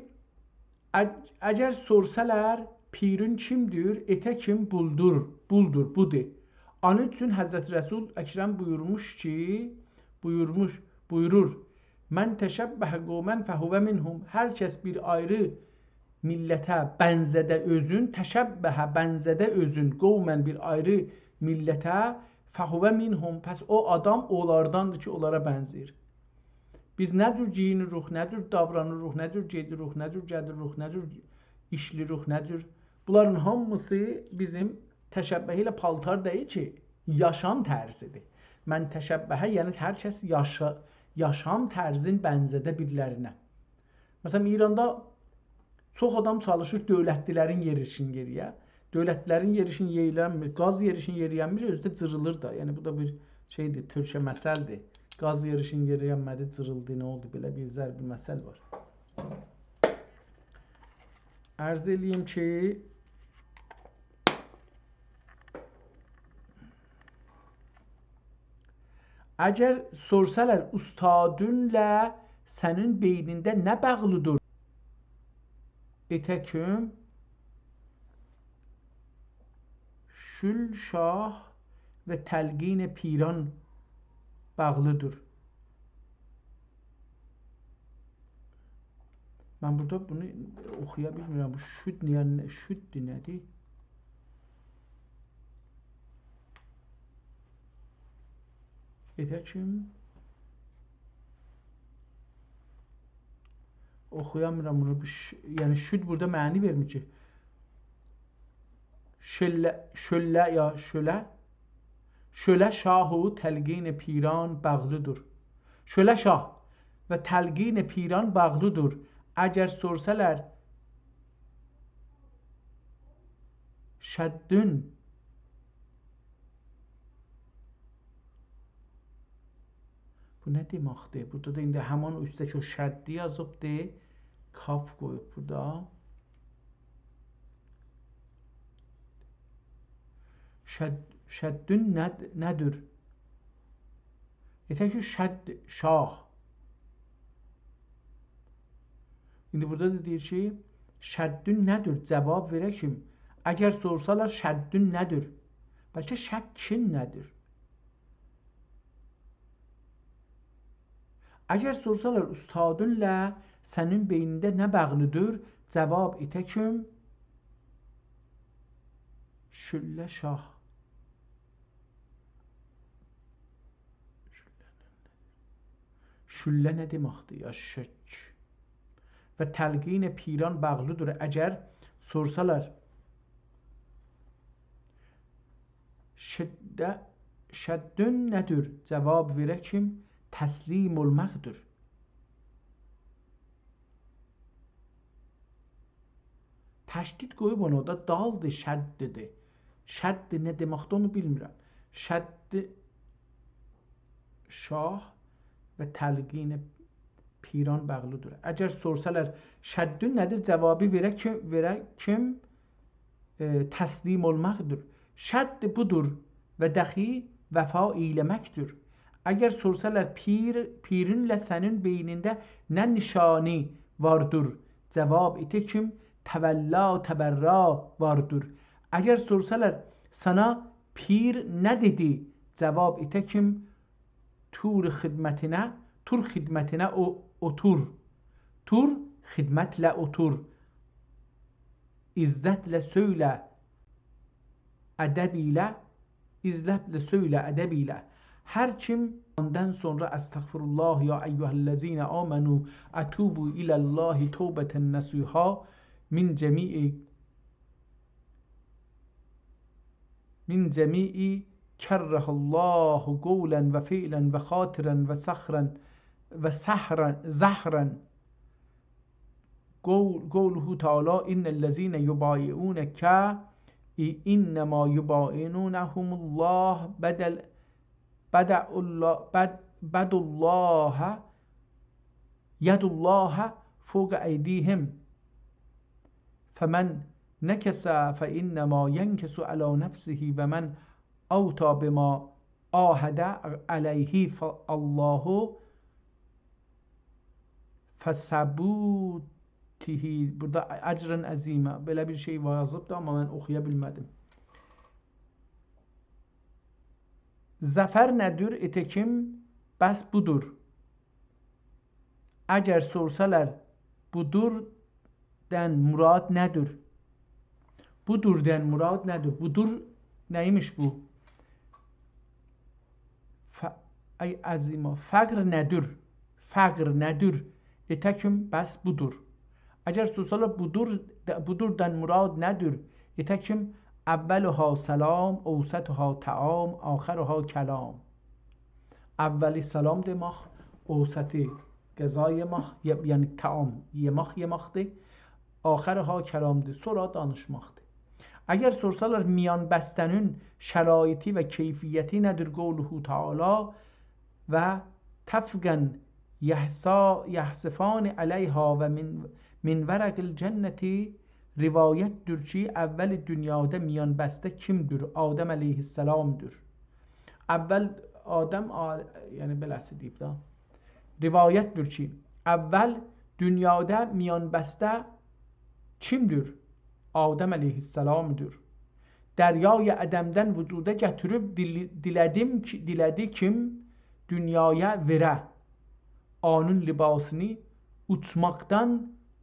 اگ-، اگر سورسالار، پیرین کیمدیر؟ ایته کیم؟ بولدور، بولدور، بودور. آنین اوچون حضرت رسول اکرم بویورموش کی، بویورموش، بویورور: «من تشبه قوماً فهو منهم.» هر کس بیر آیری میللته بنزه‌ده اؤزون، تشبه، بنزه‌ده اؤزون، قوماً، بیر آیری میللته، فهو منهم، پس او آدام اونلارداندیر کی، اونلارا بنزه‌ییر. بیز نه جور گئیینیریک، نه جور داورانیریق، نه جور گئدیریک، نه جور گلیریک، نه جور ایشله‌ییریک، نه جور، بونلارین هامیسی بیزیم تشبه ائله پالتار دئییل کی، یاشام طرزیدیر. «من تشبه»، یعنی هر کس یاشا-، یاشام طرزین بنزه‌ده بیرلرینه. مثلاً، ایراندا چوخ آدام چالیشیر دؤولتلی‌لرین یئریشینی یئریه. دؤولتلی‌لرین یئریشینی یئییلنمیر، قاز یئریشینی یئریه‌نمیر، اؤزو ده جیریلیر دا. یعنی، بو دا بیر شئیدیر، تورکجه مثلدیر. قاز یئریشینی یئریه‌نمه‌دی، جیریلدی، نه اولدو؟ بئله بیر ضرب مثل وار. عرض ائله‌ییم کی، اگر سورسالار، اوستادینلا سنین بئینینده نه باغلیدیر؟ ایته کیم؟ شول شاه و تلقین پیران باغلیدیر. من بورادا بونو اوخویا بیلمیرم. بو شود نییه، شوددور، نه‌دیر؟ ایته کیم؟ اوخویامیرام بونو. بو ش-، یعنی شود بورادا معنی وئرمیر کی. شؤله، شؤله یا شؤله. شؤله شاه و تلقین پیران باغلیدیر. شؤله شاه و تلقین پیران باغلیدیر. اگر سورسالار، شدون. بو نه دئمکدیر؟ بورادا دا ایندی همان اوستده‌کی او شدی یازیبدی. کاف قویوب بورادا. شد، شدّون ند، ندور؟ ائتک کی، شد، شاه. ایندی بورادا دا دئییر کی، شدّون ندور؟ جواب وئره کیم؟ اگر سورسالار، شدّون ندور؟ بلکه شکّین ندور؟ اگر سورسالار، اوستادونلا سنین بئینینده نه باغلیدیر؟ جواب ائتک کیم؟ شله شاه. شله نه دئمکدیر یا، شک؟ و تلقین پیران باغلیدیر. اگر سورسالار، شده، شدّون ندور؟ جواب وئره کیم؟ تسلیم اولماقدیر. تشدید قویوب اونا دا، دالدیر، شدّدیر. شد نه دئمکدیر، اونو بیلمیرم. شد شاه و تلقین پیران باغلیدیر. اگر سورسالار، شدّون ندور؟ جوابی وئره کی، وئره کیم؟ ائ، تسلیم اولماقدیر. شد بودور و دخی وفا ائیله‌مکدیر. اگر سورسالار، پیر، پیرینله سنین بئینینده نه نیشانی واردیر؟ جواب ائتک کیم؟ تولا، تبرّا واردیر. اگر سورسالار، سانا پیر نه دئدی؟ جواب ائتک کیم؟ تور خدمتینه، تور خدمتینه او، اوتور. تور خدمتله اوتور. عزتله سؤیله، ادب ایله، عزتله سؤیله، ادب ایله. هر کیم اوندان سونرا، استغفر الله، یا ایها الذین آمنوا اتوبوا الی الله توبة نصوحا من جمیع من جمیع کره الله قولا و فعلا و خاطرا و سخرا و سهرا، زهرا. قول، قوله تعالی: «ان الذین یبایعونک انما یبایعون الله بدل، بدع الله، بد، بد الله، ید الله فوق ایدیهم.» فمن نکث فإنما ینکث علی نفسه و من اوفی بما عاهد علیه فالله فثبوته. بورادا اجراً عظیمه، بئله بیر شئی یازیبدی، آمما من اوخویا بیلمه‌دیم. ظفر نه‌دیر؟ ائتکیم، بس بودور. اگر سورسالار، «بودور»دن مراد نه‌دیر؟ «بودور»دن مراد نه‌دیر؟ «بودور» نه‌یمیش بو؟ ف، آی عظیما. فقر نه‌دیر؟ فقر نه‌دیر؟ ائتکیم، بس بودور. اگر سورسالار، «بودور»، «بودور»دن مراد نه‌دیر؟ ائتکیم، «اولها سلام، اوسطها طعام، آخرها کلام.» اولی سلام دئمک، اوسطی غذا یئمک، یئ، یعنی طعام، یئمک یئمکدیر، آخرها کلامدیر، سونرا دانیشماقدیر. اگر سورسالار، میان‌بسته‌نین شرایطی و کیفیتی نه‌دیر؟ قوله تعالی: «و طفقاً یحصا، یحصفان علیها و من، من ورق الجنة.» روایت‌دیر کی، اول دونیادا میان‌بسته کیمدیر؟ آدم علیه‌السلامدیر. اول آدم، آ، یعنی بئله‌سی دئییب ده. روایت‌دیر کی، اول دونیادا میان‌بسته کیمدیر؟ آدم علیه‌السلامدیر. دریای عدمدن وجودا گتیریب دیل، دیله‌دیم کی، دیله‌دی کیم دونیایا وئره. اونون لباسینی اوچماقدان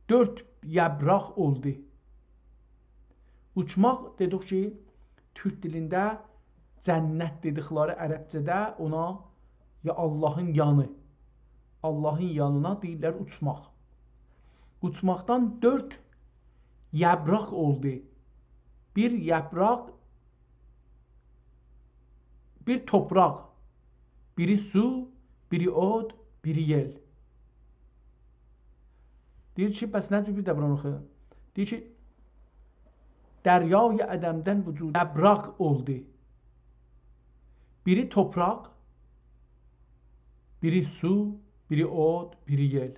دؤرد یاپراق اولدو. اوچماق دئدیک کی، تورک دیلینده جنت دئدیکلری عربجه‌ده اونا، یا آللاهین یانی، آللاهین یانینا دئییرلر اوچماق. اوچماقدان دؤرد یاپراق اولدو. بیر یاپراق، بیر توپراق، بیری سو، بیری اود، بیری یئل. دئییر کی، بس نه جور بیر ده بورانی اوخویوم؟ دئییر کی، دریای عدمدن وجود یاپراق اولدو. بیری توپراق، بیری سو، بیری اود، بیری یئل.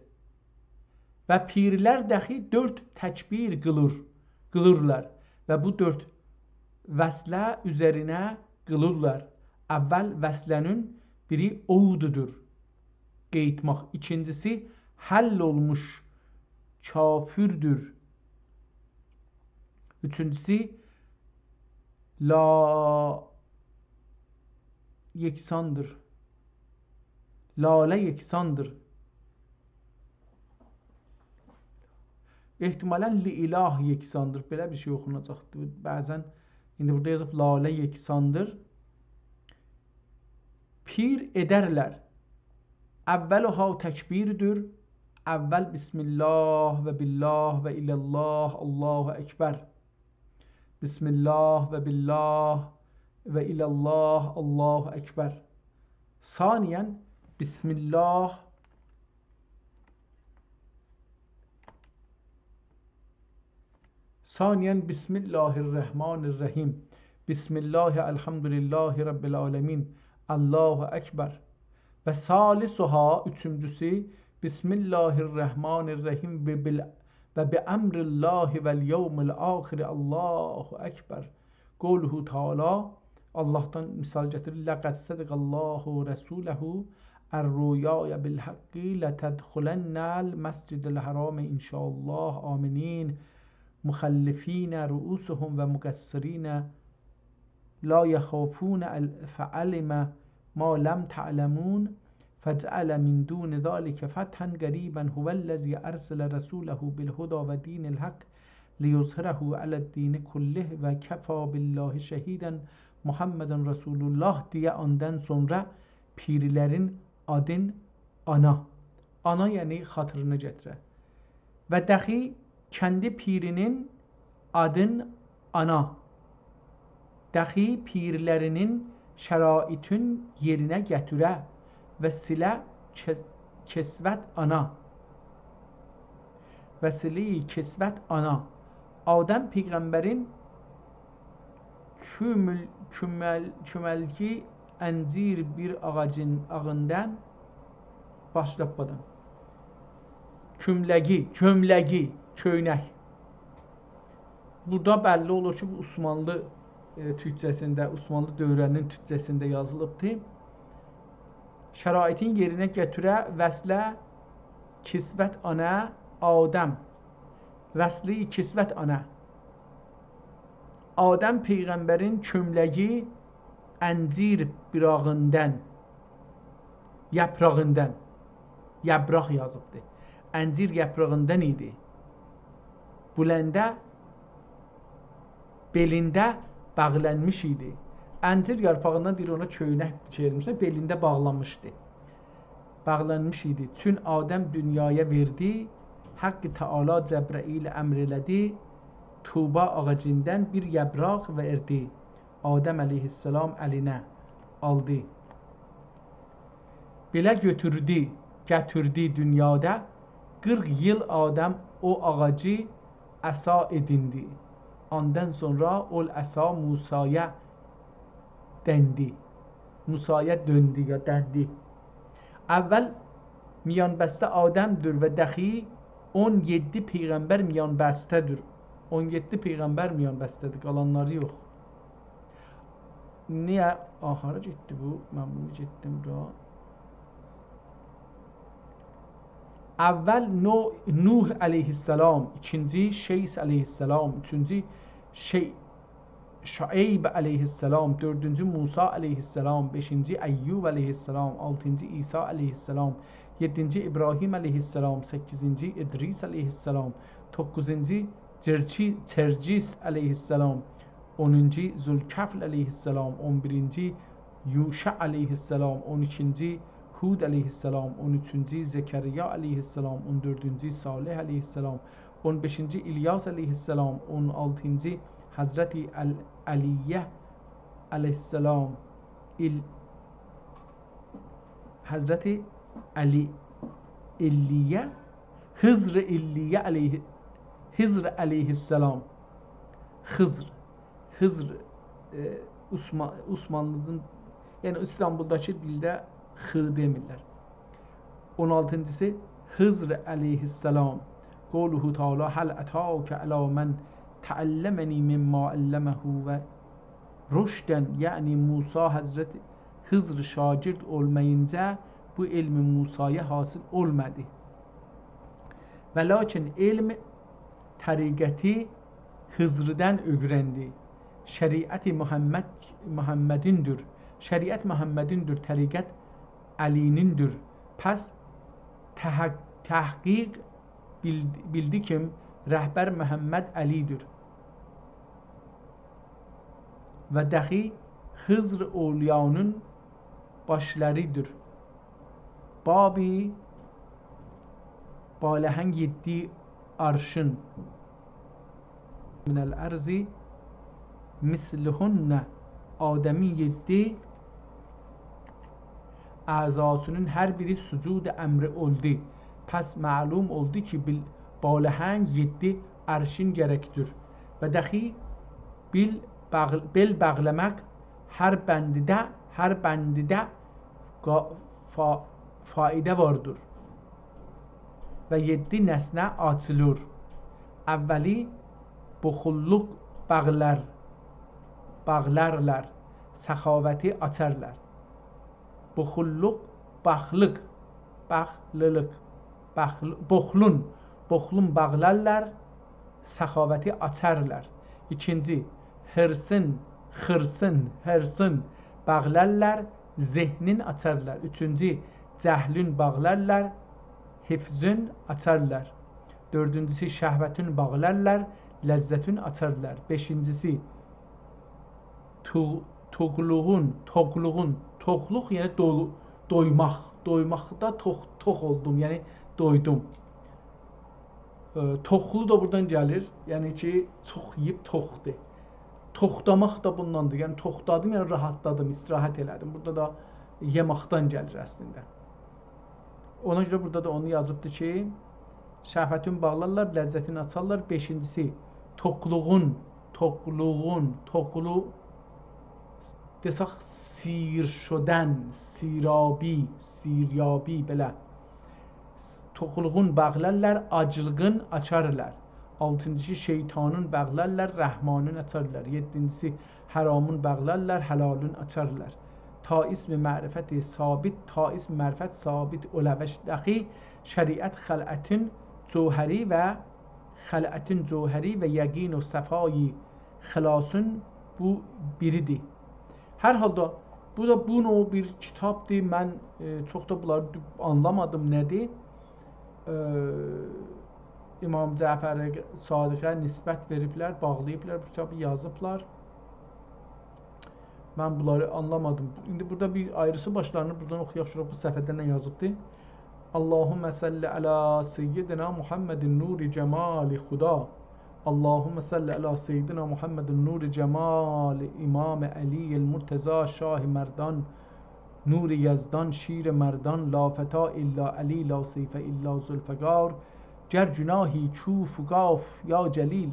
و پیرلر دخی دؤرد تکبیر قیلیر، قیلیرلار. و بو دؤرد وصله اوزرینه قیلیرلار. اول وصله‌نین بیری عودودور، قئییتمک. ایکینجیسی حل اولموش کافردیر. اوچونجوسو لا یکساندیر. لاله یکساندیر. احتمالاً لإله یکساندیر. بئله بیر شئی اوخوناجاقدیر. بعضاً ایندی بورادا یازیب لاله یکساندیر. پیر ائدرلر. اولها تکبیردیر. اول بسم الله و بالله و الی الله، الله اکبر. بسم الله و بالله و الی الله، الله اکبر. ثانیاً بسم الله، ثانیاً بسم الله الرحمن الرحیم. بسم الله، الحمد لله رب العالمین، الله اکبر. و ثالثها، اوچونجوسو، بسم الله الرحمن الرحیم و بال-، و بأمر الله و الیوم الآخر، الله اکبر. قوله تعالی، آللاهدان مثال گتیریر: «لقد صدق الله رسوله الرؤیا بالحق لتدخلن المسجد الحرام ان شاء الله آمنین مخلفین رؤوسهم و مقصرین لا یخافون ال-، فعلم ما لم تعلمون فجعل من دون ذلک فتحا قریبا هو الذی ارسل رسوله بالهدی و دین الحق لیظهره علی الدین کله و کفی بالله شهیدا محمد رسول الله» دئیه آندان سونرا پیرلرین آدین آنا. آنا، یعنی خاطرینی گتیره. و دخی کندی پیرینین آدین آنا. دخی پیرلرینین شرایطین یئرینه گتیره و صله کس-، کسوت آنا. و صله کسوت آنا. آدم پیغمبرین کومول-، کومل-، کوملگی انجیر بیر آغاجین آغیندان باشلاب بادان. کوملگی، کوملگی، کؤینک. بورادا بللی اولور کی، بو عثمانلی، ائ، تورکجه‌سینده، عثمانلی دؤوره‌نین تورکجه‌سینده یازیلیبدیر. شرایطین یئرینه گتیره، وصله کسوت آنا، آدم. وصله کسوت آنا. آدم پیغمبرین کوملگی انجیر بیر آغیندان، یاپراغیندان، یاپراق یازیبدی. انجیر یاپراغیندان ایدی. بولنده، بئلینده باغلانمیش ایدی. انجیر یارپاغیندان دئییر، اونا کؤینک چئویرمیشلر، بئلینده باغلانمیشدی. باغلانمیش ایدی. چون آدم دونیایا وئردی، حق تعالی جبرئیل امر ائله‌دی، طوبی آغاجیندان بیر یاپراق وئردی. آدم علیه‌السلام الینه آلدی. بئله گؤتوردو، گتیردی دونیادا. قیرخ ایل آدم او آغاجی عصا ائدیندی. آندان سونرا او عصا موسایا دندی. موسایا دؤندو یا دندی. اول میان‌بسته آدمدیر و دخی اون یئددی پیغمبر میان‌بسته‌دیر. اون یئددی پیغمبر میان‌بسته‌دیر، قالانلاری یوخ. نییه؟ آه، هارا گئتدی بو؟ من بونو گئتدیم بورا. اول نو-، نوح علیه‌السلام، ایکینجی شیث علیه‌السلام، اوچونجو شی-، شعیب علیه‌السلام، دؤردونجو موسی علیه‌السلام، بئشینجی ایوب علیه‌السلام، آلتینجی عیسی علیه‌السلام، یئددینجی ابراهیم علیه‌السلام، سککیزینجی ادریس علیه‌السلام، دوققوزونجو جرچی-، جرجیس علیه‌السلام، اونونجو ذوالکفل علیه‌السلام، اون بیرینجی یوشع علیه‌السلام، اون ایکینجی هود علیه‌السلام، اون اوچونجو زکریا علیه‌السلام، اون دؤردونجو صالح علیه‌السلام، اون بئشینجی الیاس علیه‌السلام، اون آلتینجی حضرت ال-، علیه علیه‌السلام، ال-، حضرت علی علیه، خضر علیه علیه، خضر علیه‌السلام. خضر، خضر، ائ، عثما-، عثمانلی‌نین، یعنی ایستانبولداکی دیلده خ دئمیرلر. اون آلتینجیسی خضر علیه‌السلام. قوله تعالی: «هل اتاک علی من تعلمنی مما علمه و رشداً، یعنی موسی حضرت خضر شاگرد اولمایینجا بو علم موسی‌یه حاصل اولمادی. و لاکین علم طریقتی خضردن اؤیرندی. شریعت محمد، محمدین‌دیر. شریعت محمدین‌دیر، طریقت علی‌نین‌دیر. پس تحق-، تحقیق بیل-، بیلدی کی، رهبر محمد علی‌دیر. و داخی خضر اولیانین باشلاری‌دیر. بابی باله‌نگ یئددی عرشین. من الارض مثلهن، آدمین یئددی اعضاسینین هر بیری سجود امری اولدو. پس معلوم اولدو کی، بیل-، باله‌نگ یئددی عرشین گرکدیر. و داخی بیل باغ-، بئل باغلاماق هر بندده، هر بندده قا-، فا-، فایده واردیر. و یئددی نسنه آچیلیر. اولی بخللوق باغلار، باغلارلار، سخاوتی آچارلار. بخللوق، باخلیق، باخلیلیق، باخل-، بخلون، بخلون باغلارلار، سخاوتی آچارلار. ایکینجی، حرصین، خیرصین، حرصین باغلارلار، ذهنین آچارلار. اوچونجو، جهلین باغلارلار، حفظین آچارلار. دؤردونجوسو، شهوتین باغلارلار، لذتین آچارلار. بئشینجیسی، تو-، توقلوغون، توقلوغون، توقلوق، یعنی دولو، دویماق. دویماقدا توخ، توخ اولدوم، یعنی دویدوم. ائ، توخلو دا بورادان گلیر، یعنی کی، چوخ یئییب توخدو. توختاماق دا بونداندیر، یعنی توختادیم، یعنی راحاتلادیم، استراحت ائله‌دیم. بورادا دا یئماقدان گلیر اصلینده. اونا گؤره بورادا دا اونو یازیبدی کی، شهوتین باغلارلار، لذتین آچارلار. بئشینجیسی، توقلوغون، توقلوغون، توقلو، دئسک، سیر شدن، سیرابی، سیریابی، بئله. توقلوغون باغلارلار، آجلیغین آچارلار. آلتینجیسی، شیطانین باغلارلار، رحمانین آچارلار. یئددینجیسی، حرامین باغلارلار، حلالین آچارلار. تا اسم معرفت ثابت، تا اسم معرفت ثابت اوله و داخی شریعت خلعتین جوهری و خلعتین جوهری و یقین و صفای خلاصین بو بیریدیر. هر حالدا، بو دا بو نوع بیر کیتابدیر. من، ائ، چوخ دا بونلاری دو-، آنلامادیم نه‌دیر. ائ، امام جعفر صادقه نسبت وئریبلر، باغلاییبلار، بو کیتابی یازیبلار. من بونلاری آنلامادیم. ایندی بورادا بیر آیریسی باشلانیر. بورادان اوخویاق، گؤرک بو صفحه‌ده نه یازیبدی. اللهم صل علی سیدنا محمد نور جمال خدا. اللهم صل علی سیدنا محمد نور جمال امام علی المرتضی شاه مردان، نور یزدان شیر مردان، لا فتی الا علی، لا سیف الا ذوالفقار. گر گناهی کوف قاف یا جلیل.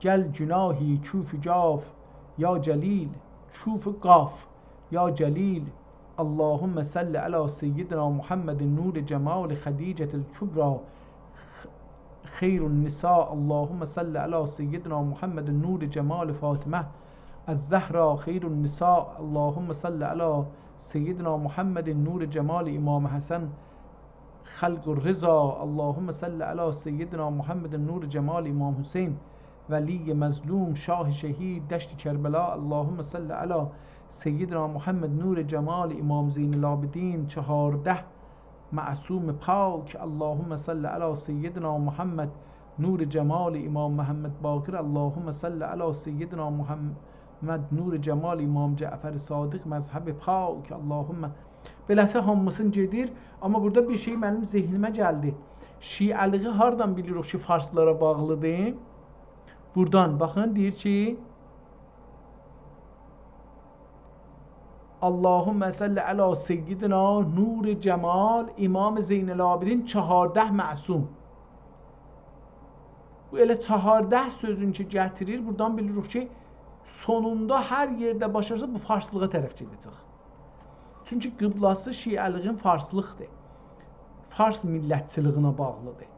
گل گناهی کوف قاف یا جلیل، کوف قاف یا جلیل. اللهم صل علی سیدنا محمد نور جمال خدیجة الکبری، خ-، خیر النساء. اللهم صل علی سیدنا محمد نور جمال فاطمة الزهرا خیر النساء. اللهم صل علی سیدنا محمد نور جمال امام حسن خلق الرضا. اللهم صل علی سیدنا محمد نور جمال امام حسین، ولی مظلوم، شاه شهید دشت کربلا. اللهم صل علی سیدنا محمد نور جمال امام زین العابدین، چهارده معصوم پاک. اللهم صل علی سیدنا محمد نور جمال امام محمد باقر. اللهم صل علی سیدنا محمد نور جمال امام جعفر صادق، مذهب پاک. اللهم بئله‌سی هامیسین گئدیر. آمما بورادا بیر شئی منیم ذهنیمه گلدی. شیعه‌لیگی هاردان بیلیریک کی، فارسلارا باغلیدیر؟ بورادان، باخین، دئییر کی، اللهم صل علی سیدنا نور جمال امام زین العابدین چهارده معصوم. بو ائله چهارده سؤزون کی گتیریر، بورادان بیلیریک کی، سونوندا هر یئرده باشلارسا بو فارسلیغا طرف گئده‌جک. چونکی قبله‌سی شیعه‌لیگین فارسلیقدیر. فارس میللتچیلیگینه باغلیدیر.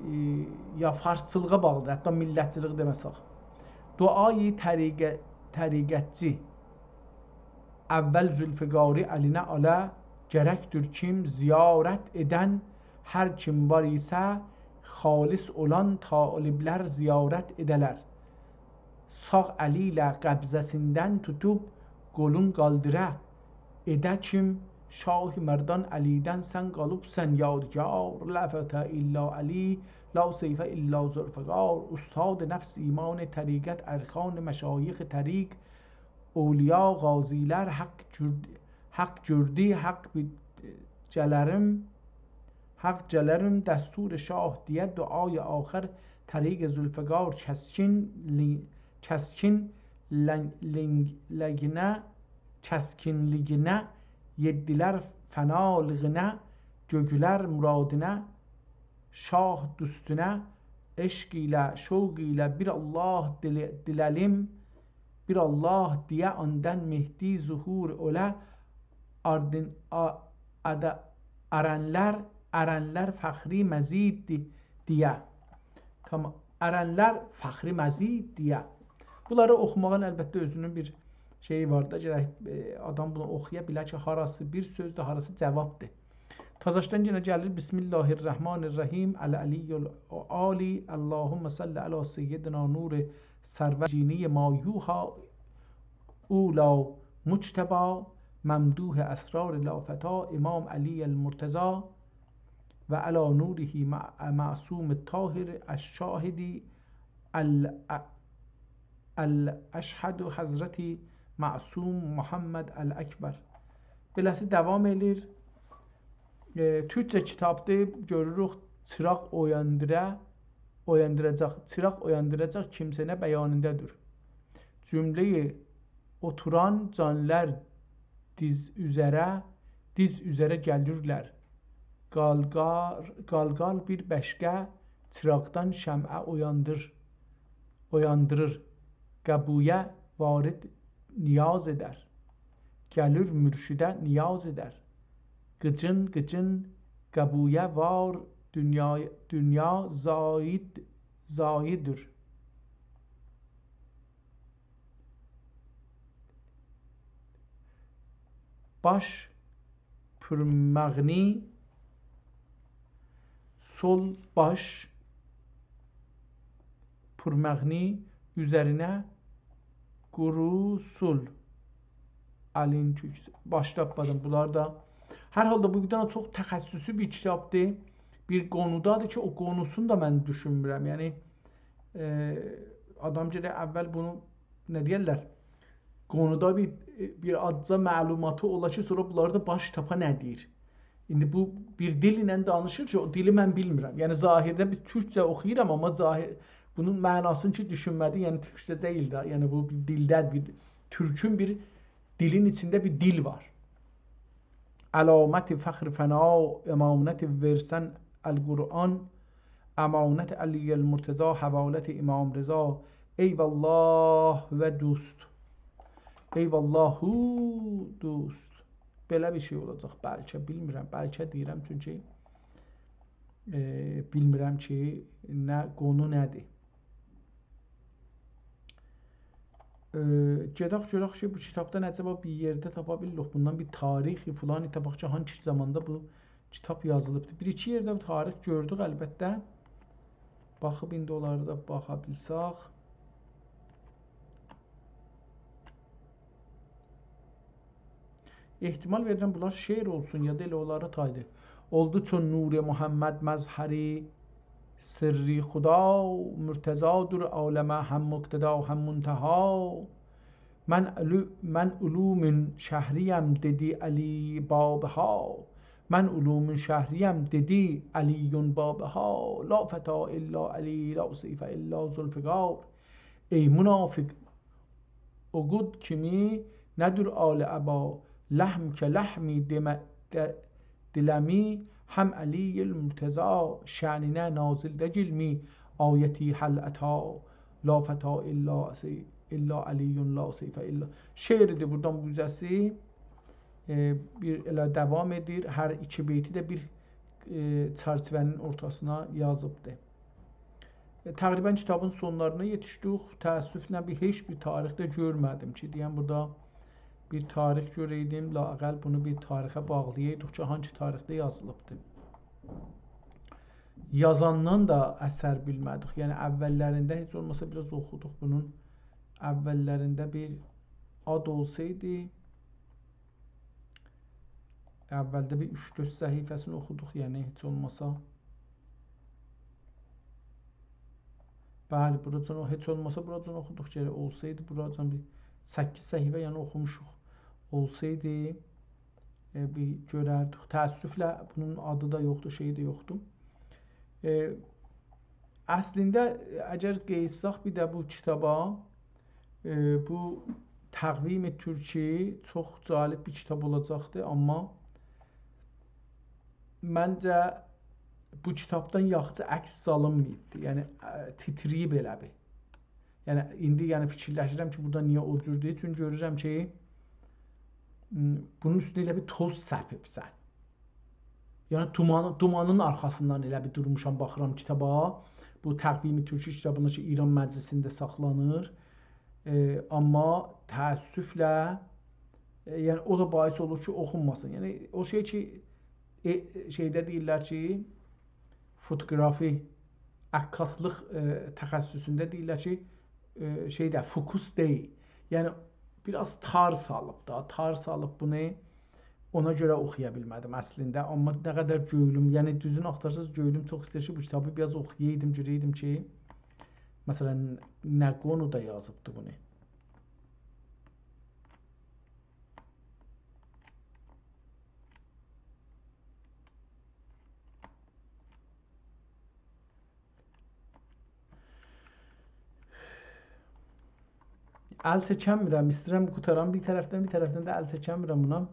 ائ، یا فارسچیلیغا باغلیدیر، حتی میللتچیلیک دئمه‌سک. دعای طریقه-، طریقتچی اول ذوالفقاری الینه آلا، گرکدیر کیم زیارت ائدن، هر کیم وار ایسه خالص اولان طالبلر زیارت ائده‌لر. ساغ الی ایله قبضه‌سیندن توتوب قولون قالدیرا، ائده کیم شاه مردان علی‌دن سن قالیبسان یادگار. لا فتح الا علی، لا سیف الا ذوالفقار. استاد نفس ایمان طریقت، ارکان مشایخ طریق، اولیا قاضی‌لر، حق گؤر-، حق گؤردو، حق بی-، گلریم، حق گلریم دستور شاه دئیه، دعای آخر طریق ذوالفقار. کسکین لی-، کسکین لن-، لینگ-، لگینه، کسکینلیگینه یئتدیلر فنالیغینه، گؤگلر مرادینه، شاه دوستونه، عشق ایله، شوق ایله بیر الله دیله-، دیله‌لیم، بیر الله دئیه، آندان مهدی ظهور اوله، آردین-، آ-، آدا-، ارنلر، ارنلر فخری مزیددیر دئیه. تامام. ارنلر فخری مزیددیر دئیه. بونلاری اوخوماغین البته اؤزونون بیر شئیی وار دا، گرک، ائ، آدام بونو اوخویا بیله کی، هاراسی بیر سؤزدور، هاراسی جوابدیر. تازاشدان یئنه گلیر: بسم الله الرحمن الرحیم، العلی العالی، اللهم صل علی سیدنا نور سرور جینی ما یوحی اولی مجتبی، ممدوح اسرار لا فتیٰ، امام علی المرتضی، و علی نوره مع-، معصوم الطاهر الشاهد ال-، الاشهد حضرت معصوم محمد الاکبر. بئله‌سی داوام ائله‌ییر. ائ، تورکجه کیتابدیر، گؤروروک، چیراق اویاندیرا، اویاندیراجاق، چیراق اویاندیراجاق کیمسه‌نه بیانینده‌دیر. جمله‌ی اوتوران جانلار دیز اوزره، دیز اوزره گلیرلر. قالقال، قالقال بیر بشقه چیراقدان شمعه اویاندیر، اویاندیریر. قبویه وارد نیاز ائدر. گلیر مرشده نیاز ائدر. قیجین، قیجین قبویه وار، دونیا، دونیا زاید، زاییدیر. باش پورمغنی، سول باش پورمغنی اوزرینه قورو سول. الین توک-، باش تاپمادیم. بونلار دا، هر حالدا بو بیر دنه چوخ تخصصی بیر کیتابدیر. بیر قونودادیر کی، او قونوسونو دا من دوشونمورم. یعنی، ائ، آدام گرک اول بونو، نه دئیرلر، قونودا بیر، بیر آزجا معلوماتی اولا کی، سونرا بونلاری دا باش تاپا نه دئییر. ایندی بو بیر دیل ایله دانیشیر کی، او دیلی من بیلمیرم. یعنی ظاهرده بیر تورکجه اوخویورام، آمما ظاهر، بونون معناسینی کی دوشونمه‌دی، یعنی تورکجه دئییل ده، یعنی بو بیر دیلده بیر، تورکون بیر دیلین ایچینده بیر دیل وار. علامت فخر فنا، امانت ورسن القرآن، امانت علی المرتضی، حوالت امام رضا. ای والله و دوست. ای والله و دوست. بئله بیر شئی اولاجاق بلکه، بیلمیرم، بلکه دئییرم، چونکی، ائ، بیلمیرم کی، نه، قونو نه‌دیر. ائ، گئدک گؤرک کی، بو کیتابدان عجبا بیر یئرده تاپا بیلیریک، بوندان بیر تاریخ فلانی تاپاق کی، هانسی زاماندا بو کیتاب یازیلیبدیر. بیر-ایکی یئرده بو تاریخ گؤردوک البته. باخیب ایندی اونلارا دا باخا بیلسک. احتمال وئریرم، بونلار شعر اولسون، یا دا ائله اونلاری تایدی. اولدو چون نور محمد مظهری، سرّ خدا مرتضی‌دور عالمه هم مقتدا، هم منتها. من علو-، من علومون شهری‌یم، دئدی علی باب‌ها. من علومون شهری‌یم، دئدی علی باب‌ها. لا فتیٰ الا علی، لا سیف الا ذوالفقار. ای منافق، عقد کیمی ندور آل عبا، لحم که لحمی دئمه، ده-، دیله‌می، هم علی المرتضی شأنینه نازل دئییلمی، آیتی هل اتی، لا فتیٰ الا سی-، الا علی، لا سیف الا. شعریدیر بورادان بو اوزه‌سی. ائ، بیر ائله داوام ائدیر. هر ایکی بیتی ده بیر، ائ، چرچیوه‌نین اورتاسینا یازیبدیر. تقریباً کیتابین سونلارینا یئتیشدیک. تأسفله بیر، هئچ بیر تاریخ ده گؤرمه‌دیم کی، دئیم بورادا بیر تاریخ گؤره‌یدیم، لااقل بونو بیر تاریخه باغلایایدیق کی، هانگی تاریخده یازیلیبدی. یازاندان دا اثر بیلمه‌دیک. یعنی اوللرینده هئچ اولماسا بیر آز اوخودوق بونون. اوللرینده بیر آد اولسایدی، اولده بیر اوچ-دؤرد صفحه‌سینی اوخودوق، یعنی هئچ اولماسا. بلی، بوراجان او، هئچ اولماسا بوراجان اوخودوق، گرک اولسایدی بوراجان بیر سککیز صفحه، یعنی اوخوموشوق. اولسایدی، ائ، بیر گؤرردیک. تأسفله بونون آدی دا یوخدور، شئیی ده یوخدور. ائ، اصلینده، اگر قئییتسک بیر ده بو کیتابا، ائ، بو تقویم تورکی چوخ جالب بیر کیتاب اولاجاقدی، آمما منجه بو کیتابدان یاخشی عکس سالینماییبدی. یعنی، ائ، تیترییب ائله بیر. یعنی، ایندی، یعنی، فیکیرلشیرم کی، بورادا نییه او جوردور؟ چونکی گؤرورم کی، م، بونون اوستونه ائله بیر توز سپیبسن. یعنی، دومان، دومانین آرخاسیندان ائله بیر دورموشام، باخیرام کیتابا. بو تقویم تورکی کیتابینا کی، ایران مجلسینده ساخلانیر. ائ، آمما تأسفله، ائ، یعنی، او دا باعث اولور کی، اوخونماسین. یعنی، او شئی کی، ائ، شئیده دئییرلر کی، فوتوگرافی، عکاسلیق، ائ، تخصصونده دئییرلر کی، ائ، شئیده، فوکوس دئییل. یعنی، بیر آز تار سالیب دا، تار سالیب بونو. اونا گؤره اوخویا بیلمه‌دیم اصلینده. آمما نه قدر گؤیلوم، یعنی دوزونو آختارساز، گؤیلوم چوخ ایسته‌ییر کی، بو کیتابی بیر آز اوخویایدیم، گؤره‌یدیم کی، مثلا، نه قونودا یازیبدی بونو. ال چکمیرم، ایسته‌ییرم قوتارام بیر طرفدن، بیر طرفدن ده ال چکمیرم بونا.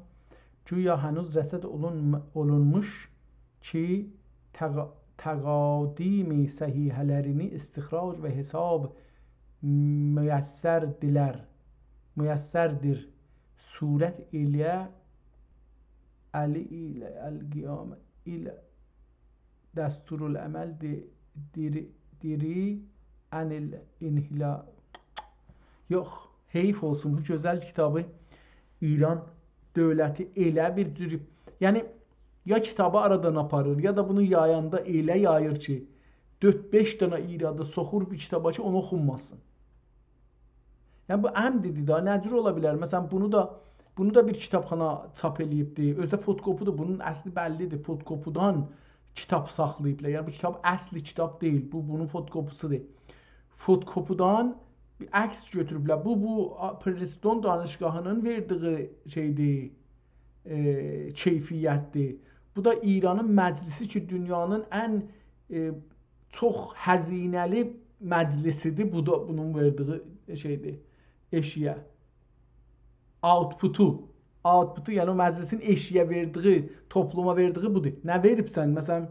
گویا هنوز رصد اولون-، اولونموش کی، تق-، تقادیم صحیحه‌لرینی استخراج و حساب میسردیلر، میسردیر. صورت ایله، علی ایله، القیام ایله دستورالعمل دی-، دیری، دیری عن الانحلا-، یوخ، حیف اولسون، بو گؤزل کیتابی ایران دؤولتی ائله بیر جور، یعنی، یا کیتابی آرادان آپاریر، یا دا بونو یایاندا ائله یاییر کی، دؤرد-بئش دنه ایرادی سوخور بیر کیتابا کی، اونو اوخونماسین. یعنی، بو عمدیدیر دا، نه جور اولا بیلر؟ مثلا، بونو دا، بونو دا بیر کیتابخانا چاپ ائله‌ییبدی. اؤزو ده فوتوکوپی‌دیر، بونون اصلی بللی‌دیر. فوتوکوپی‌دان کیتاب ساخلاییبلار. یعنی، بو کیتاب اصلی کیتاب دئییل، بو، بونون فوتوکوپی‌سی‌دیر. فوتوکوپی‌دان بیر عکس گؤتوروبلر. بو، بو، آ، پرینستون دانشگاهی‌نین وئردیگی شئی‌دیر، ائ، کیفیت‌دیر. بو دا ایرانین مجلسی کی، دونیانین ان، ائ، چوخ هزینه‌لی مجلسی‌دیر. بو دا بونون وئردیگی شئی‌دیر، ائشییه. آوت‌پوتو، آوت‌پوتو، یعنی او مجلسین ائشییه وئردیگی، توپلوما وئردیگی بودور. نه وئریبسن؟ مثلا،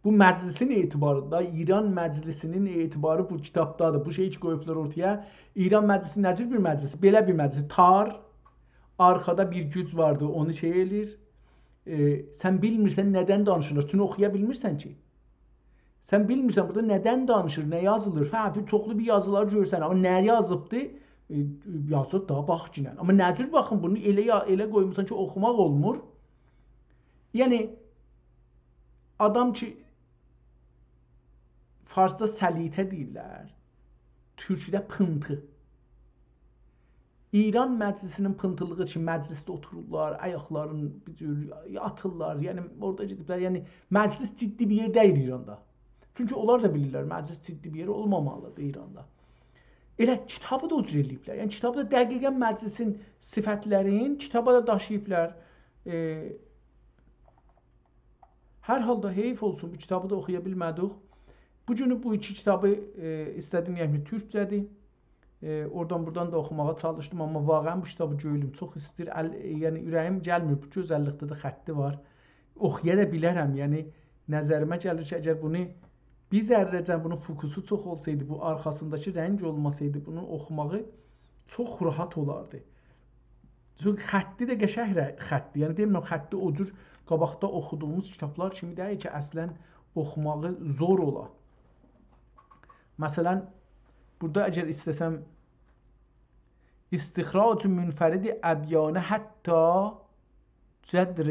بو مجلسین اعتباری دا، ایران مجلسی‌نین اعتباری بو کیتابدادیر. بو شئی کی، قویوبلار اورتایا. ایران مجلسی نه جور بیر مجلس؟ بئله بیر مجلس. تار، آرخادا بیر گوج واردی، اونو شئی ائله‌ییر. ائ، سن بیلمیرسن ندن دانیشیرلار، چونکی اوخویا بیلمیرسن کی. سن بیلمیرسن بورادا ندن دانیشیر، نه یازیلیر. هه، بیر چوخلو بیر یازیلار گؤرورسن، آمما نه یازیبدی؟ ائ، یازیب دا، باخ کی، آمما نه جور باخین، بونو ائله یا-، ائله قویموسان کی، اوخوماق اولمور. یعنی، آدام کی، فارسدا سلیطه دئییرلر، تورکوده پینتی. ایران مجلسی‌نین پینتیلیغی کی، مجلسده اوتورورلار، آیاقلارین بیر جور آتیرلار. یعنی، اورادا گئدیبلر، یعنی، مجلس جدی بیر یئر دئییل ایراندا. چونکی اونلار دا بیلیرلر، مجلس جدی بیر یئر اولمامالیدیر ایراندا. ائله کیتابی دا او جور ائله‌ییبلر. یعنی، کیتابی دا دقیقاً مجلسین صفت‌لرین کیتابا دا داشیییبلار. ائ، هر حالدا حیف اولسون، بو کیتابی دا اوخویا بیلمه‌دیک. بو گونو بو ایکی کیتابی، ائ، ایسته‌دیم، یعنی تورکجه‌دیر. ائ، اورادان بورادان دا اوخوماغا چالیشدیم، آمما واقعاً بو کیتابی گؤیلوم چوخ ایسته‌ییر. ال-، یعنی اوره‌ییم گلمیر، بو گؤزللیکده ده خطی وار. اوخویا دا بیلرم، یعنی نظریمه گلیر کی، اگر بونو بیر ذره‌جن بونون فوکوسو چوخ اولسایدی، بو آرخاسینداکی رنگ اولماسایدی، بونون اوخوماغی چوخ راحت اولاردی. چونکی خطی ده قشنگ ر-، خطی. یعنی دئمیرم، خطی او جور قاباقدا اوخودوغوموز کیتابلار کیمی دئییل کی، اصلاً اوخوماغی زور اولا. مثلا، بورادا اگر ایسته‌سم، استخراج منفرد ابیان حتی جذر،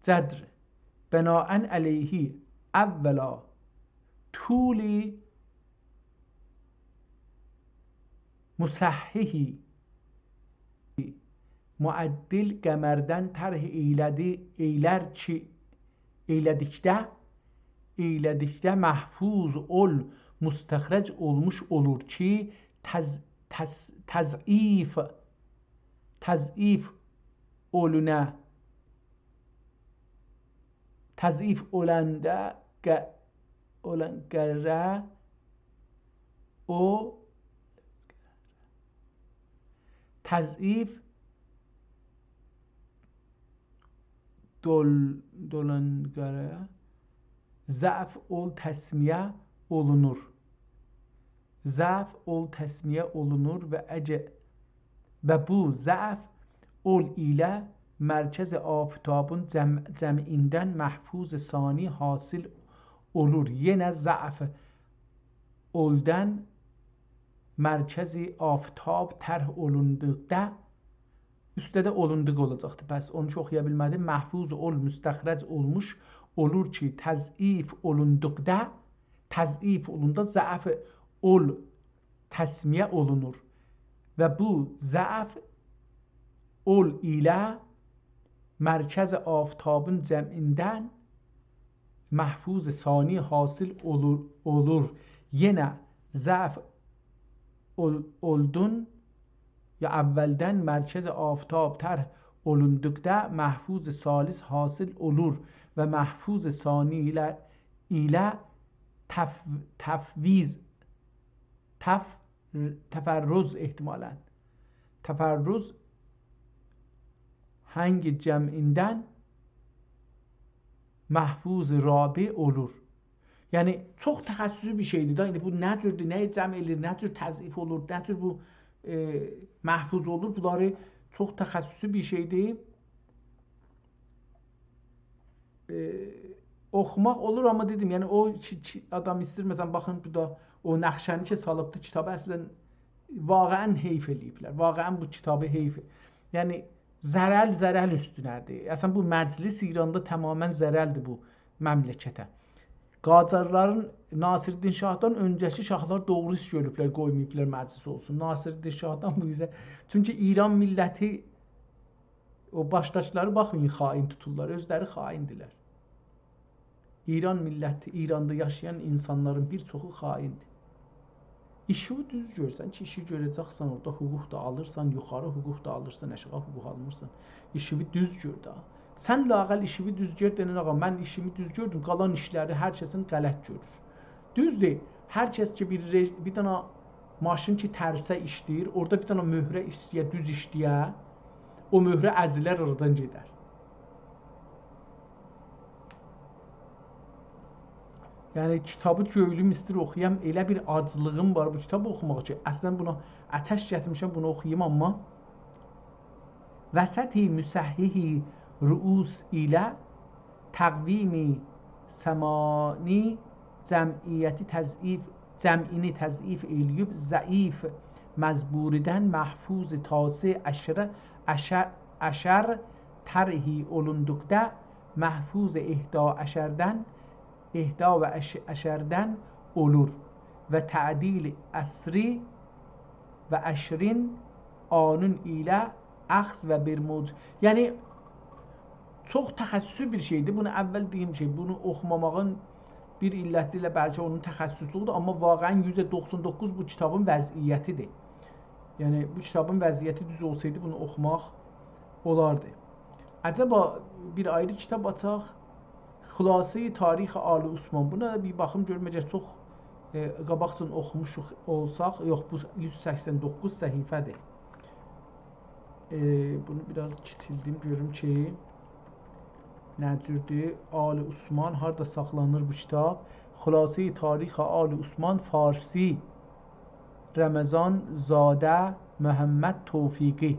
جذر، بناء علیه اولا طول مصححه. معدل قمردن طرح ائیله‌دی، ائیلر کی، ائیله‌دیکده، ائیله‌دیکده محفوظ اول مستخرج اولموش اولور کی، تض-، تض-، تضعیف، تضعیف اولونه، تضعیف اولنده ق-، اولان قره او تضعیف دول-، دولان قره ضعف اول تسمیه اولونور. ضعف اول تسمیه اولونور و اگر، و بو ضعف اول ایله مرکز آفتابین جم-، جمعیندن محفوظ ثانی حاصل اولور. یئنه ضعف اولدن مرکز آفتاب طرح اولوندوقدا، اوسته ده اولوندوق اولاجاقدی. پس اونو کی اوخویا بیلمه‌دیم. محفوظ اول مستخرج اولموش اولور کی، تضعیف اولوندوقدا، تضعیف اولوندا ضعف اول تسمیه اولونور. و بو ضعف اول ایله مرکز آفتابین جمعیندن محفوظ ثانی حاصل اولور، اولور. یئنه ضعف اول-، اولدون یا اولدن مرکز آفتاب طرح اولوندوقدا محفوظ ثالث حاصل اولور و محفوظ ثانی ایله، ایله تف-، تفویض، تف-، تفرز احتمالاً. تفرز هنگ جمعیندن محفوظ رابع اولور. یعنی، چوخ تخصصی بیر شئیدیر دا. ایندی بو نه جوردور، نه جمع ائله‌ییر، نه جور تضعیف اولور، نه جور بو، ائ، محفوظ اولور، بونلاری چوخ تخصصی بیر شئیدیر. ائ، اوخوماق اولور، آمما دئدیم، یعنی او کی، کی، آدام ایسته‌ییر، مثلا، باخین، بورادا او نقشه‌نی کی سالیبدی کیتابا، اصلا واقعاً حیف ائله‌ییبلر. واقعاً بو کیتابی حیف. یعنی، ضرر، ضرر اوستونه‌دیر. اصلا، بو مجلس ایراندا تماماً ضررلدیر بو مملکته. قاجارلارین، ناصرالدین شاهدان اؤنجه‌کی شاهلار دوغرو ایش گؤروبلر، قویماییبلار مجلس اولسون. ناصرالدین شاهدان بو اوزه. چونکی ایران میللتی، او باشداکیلاری باخین، خائن توتورلار، اؤزلری خائندیلر. ایران میللتی، ایراندا یاشایان اینسانلارین بیر چوخو خائندیر. ایشیوی دوز گؤرسن کی، ایشی گؤره‌جکسن، اورادا حقوق دا آلیرسان، یوخاری حقوق دا آلیرسان، آشاغی حقوق آلمیرسان. ایشیوی دوز گؤر ده. سن لااقل ایشیوی دوز گؤر، دئنن: «آقا، من ایشیمی دوز گؤردوم، قالان ایشلری هر کسین غلط گؤرور.» دوزدور، هر کس کی، بیر رژ-، بیر دنه ماشین کی، ترسه ایشله‌ییر، اورادا بیر دنه مهره ایسته‌یه، دوز ایشله‌یه، او مهره ازیلر، آرادان گئدر. یعنی، کیتابی گؤیلوم ایسته‌ییر اوخویام، ائله بیر آجلیغیم وار بو کیتابی اوخوماغا کی، اصلا بونا آتش گتیرمیشم، بونو اوخویوم، آمما وسط مصحح رؤوس ایله تقویم ثمانی جمعیتی تضعیف، جمعینی تضعیف ائله‌ییب، ضعیف مزبوردن محفوظ تاسع عشر، عشر، عشر طرح اولوندوقدا محفوظ احدی عشردن، احدی و عش-، عشردن اولور و تعدیل عشر و عشرین آنون ایله اخذ و بیر موج-، یعنی، چوخ تخصصی بیر شئیدیر. بونو اول دئییم کی، بونو اوخوماماغین بیر علتی ائله بلکه اونون تخصصلوغودور، آمما واقعاً یوزده دوخسان دوققوز بو کیتابین وضعیتیدیر. یعنی، بو کیتابین وضعیتی دوز اولسایدی، بونو اوخوماق اولاردی. عجبا بیر آیری کیتاب آچاق، خلاصه‌ی تاریخ آل عثمان. بونا دا بیر باخیم گؤروم، اگر چوخ، ائ، قاباقجان اوخوموشوق اولساق، یوخ، بو یوز سکسن دوققوز صفحه‌دیر. ائ، بونو بیر آز کیچیلدیم، گؤروم کی، نه جوردور؟ آل عثمان، هاردا ساخلانیر بو کیتاب؟ خلاصه‌ی تاریخ آل عثمان، فارسی، رمضان‌زاده محمدتوفیقی.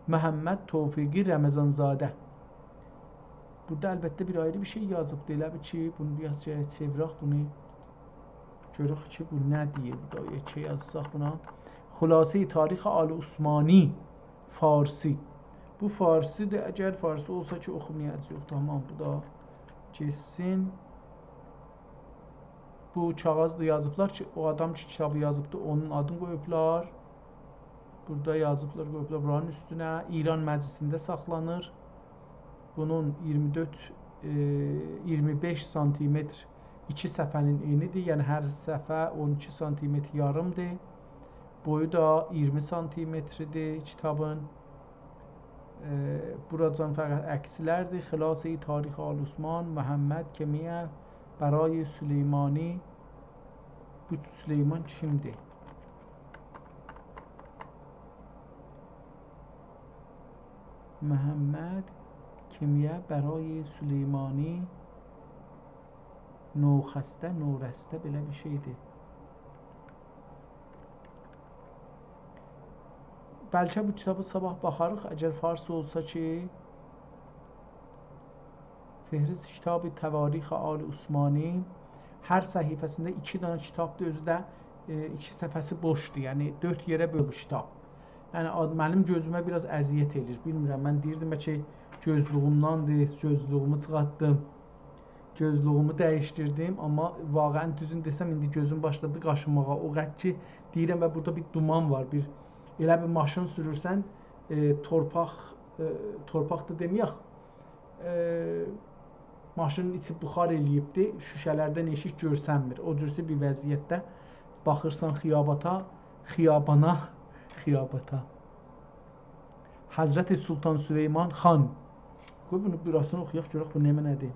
محمدتوفیقی رمضان‌زاده. بورادا البته بیر آیری بیر شئی یازیبدی. ائله بیل کی، بونو بیر آز چئ-، چئویرک، بونو گؤرک کی، بو نه دئییر، بو دا یئکه یازساق بونا. خلاصه‌ی تاریخ آل عثمانی، فارسی. بو فارسی‌دیر. اگر فارسی اولسا کی، اوخومایاجاغیق. تامام، بو دا گئتسین. بو کاغیذدا یازیبلار کی، او آدام کی، کیتابی یازیبدی، اونون آدینی قویوبلار. بورادا یازیبلار، قویوبلار بورانین اوستونه. ایران مجلسینده ساخلانیر. بونون اییرمی دؤرد، ائ، اییرمی بئش سانتی‌متر ایکی صفحه‌نین انی‌دیر. یعنی هر صفحه اون ایکی سانتی‌متر یاریم‌دیر. بویو دا اییرمی سانتی‌متردیر کیتابین. ائ، بوراجان فقط عکسلردیر. خلاصه‌ی تاریخ آل عثمان، محمد کیمیا برای سلیمانی. بو سلیمان کیمدیر؟ محمد کیمیا برای سلیمانی، نوخسته، نورسته، بئله بیر شئی‌دیر. بلکه بو کیتابی صاباح باخاریق، اگر فارس اولسا کی. فهرست کتاب تواریخ آل عثمانی. هر صفحه‌سینده ایکی دنه کیتابدیر، اؤزو ده، ائ، ایکی صفحه‌سی بوشدور. یعنی دؤرد یئره بؤلوب کیتاب. یعنی آد-، منیم گؤزومه بیر آز اذیت ائله‌ییر. بیلمیرم، من دئییردیم بلکه گؤزلویومدندیر، گؤزلویومو چیخارتدیم. گؤزلویومو دییشدیردیم، آمما واقعاً دوزون دئسم، ایندی گؤزوم باشلادی قاشینماغا. او قدر کی، دئییرم، و بورادا بیر دومان وار، بیر، ائله بیر ماشین سورورسن، ائ، تورپاق، ائ، تورپاق دا دئمه‌یک، ائ، ماشینین ایچی بخار ائله‌ییبدی، شوشه‌لردن ائشیک گؤرسنمیر. او جورسه بیر وضعیتده باخیرسان خیاباتا، خیابانا، خیاباتا. حضرت سلطان سلیمان خان. قوی بونو بیر آزدان اوخویاق، گؤرک بو نمنه‌دیر.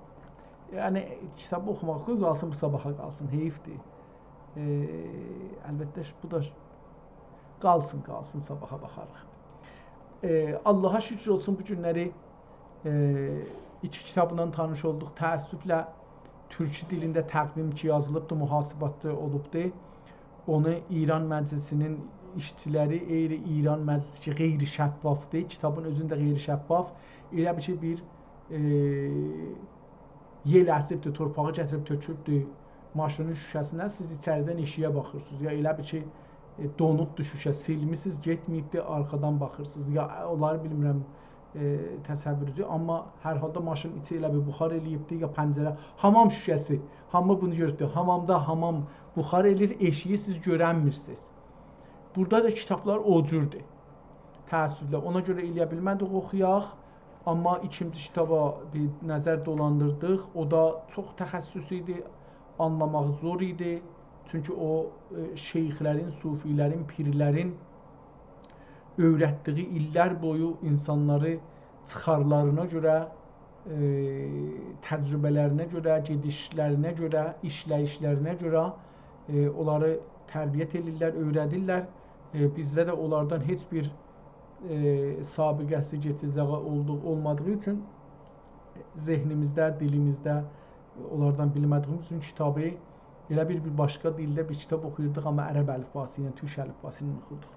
یعنی، کیتابی اوخوماق قوی، قالسین، بو صاباحا قالسین، حئیفدیر. ائ، البته، بو دا قالسین، قالسین، صاباحا باخاریق. ائ، آللاها شوکور اولسون، بو گونلری، ائ، ایکی کیتابلا تانیش اولدوق. تأسفله، تورکی دیلینده تقویم کی یازیلیبدی، محاسباتدا اولوبدو. اونو ایران مجلسینین ایشچیلری، غیر ایران مجلسی کی، غیر شفافدیر، کیتابین اؤزون ده غیر شفاف، ائله بیل کی، بیر، ائ، یئل اسیبدی، تورپاغی گتیریب تؤکوبدو ماشینین شوشه‌سینه، سیز ایچریدن ائشیگه باخیرسینیز. یا ائله بیل کی، ائ، دونوبدو شوشه، سیلمیسینیز، گئتمه‌ییبدی، آرخادان باخیرسینیز. یا، ائ، اونلاری بیلمیرم، ائ، تصوورونوزو، آمما هر حالدا ماشینین ایچی ائله بیر بخار ائله‌ییبدی، یا پنجره، حامام شوشه‌سی، هامی بونو گؤردو، حامامدا حامام بخار ائله‌ییر، ائشیگی سیز گؤرنمیرسینیز. بورادا دا کیتابلار او جوردور. تأسفله، اونا گؤره ائلیه بیلمه‌دیک اوخویاق، آمما ایکینجی کیتابا بیر نظر دولاندیردیق. او دا چوخ تخصصی ایدی، آنلاماغی زور ایدی. چونکی او، ائ، شیخلرین، صوفی‌لرین، پیرلرین اؤیرتدیگی، ایللر بویو اینسانلاری چیخارلارینا گؤره، ائ، تجربه‌لرینه گؤره، گئدیشلرینه گؤره، ایشله‌ییشلرینه گؤره، ائ، اونلاری تربیت ائدیرلر، اؤیره‌دیرلر. ائ، بیزده ده اونلاردان هئچ بیر، ائ، سابقه‌سی، کئچه‌جه‌یی اولدوغو، اولمادیغی اوچون ذهنیمیزده، دیلیمیزده اونلاردان بیلمه‌دیگیمیز اوچون کیتابی ائله بیر، بیر باشقا دیلده بیر کیتاب اوخویوردوق، آمما عرب الیفباسی ایله، تورک الیفباسی ایله اوخوردوق.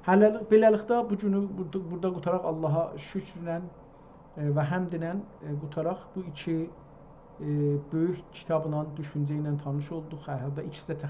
هله‌لیک، بئله‌لیکده بو گونو بورادا، بورادا قوتاراق، آللاها شوکرله، ائ، و حمدله، ائ، قوتاراق. بو ایکی، ائ، بؤیوک کیتابلا، دوشونجه ایله تانیش اولدوق. هر حالدا ایکیسی ده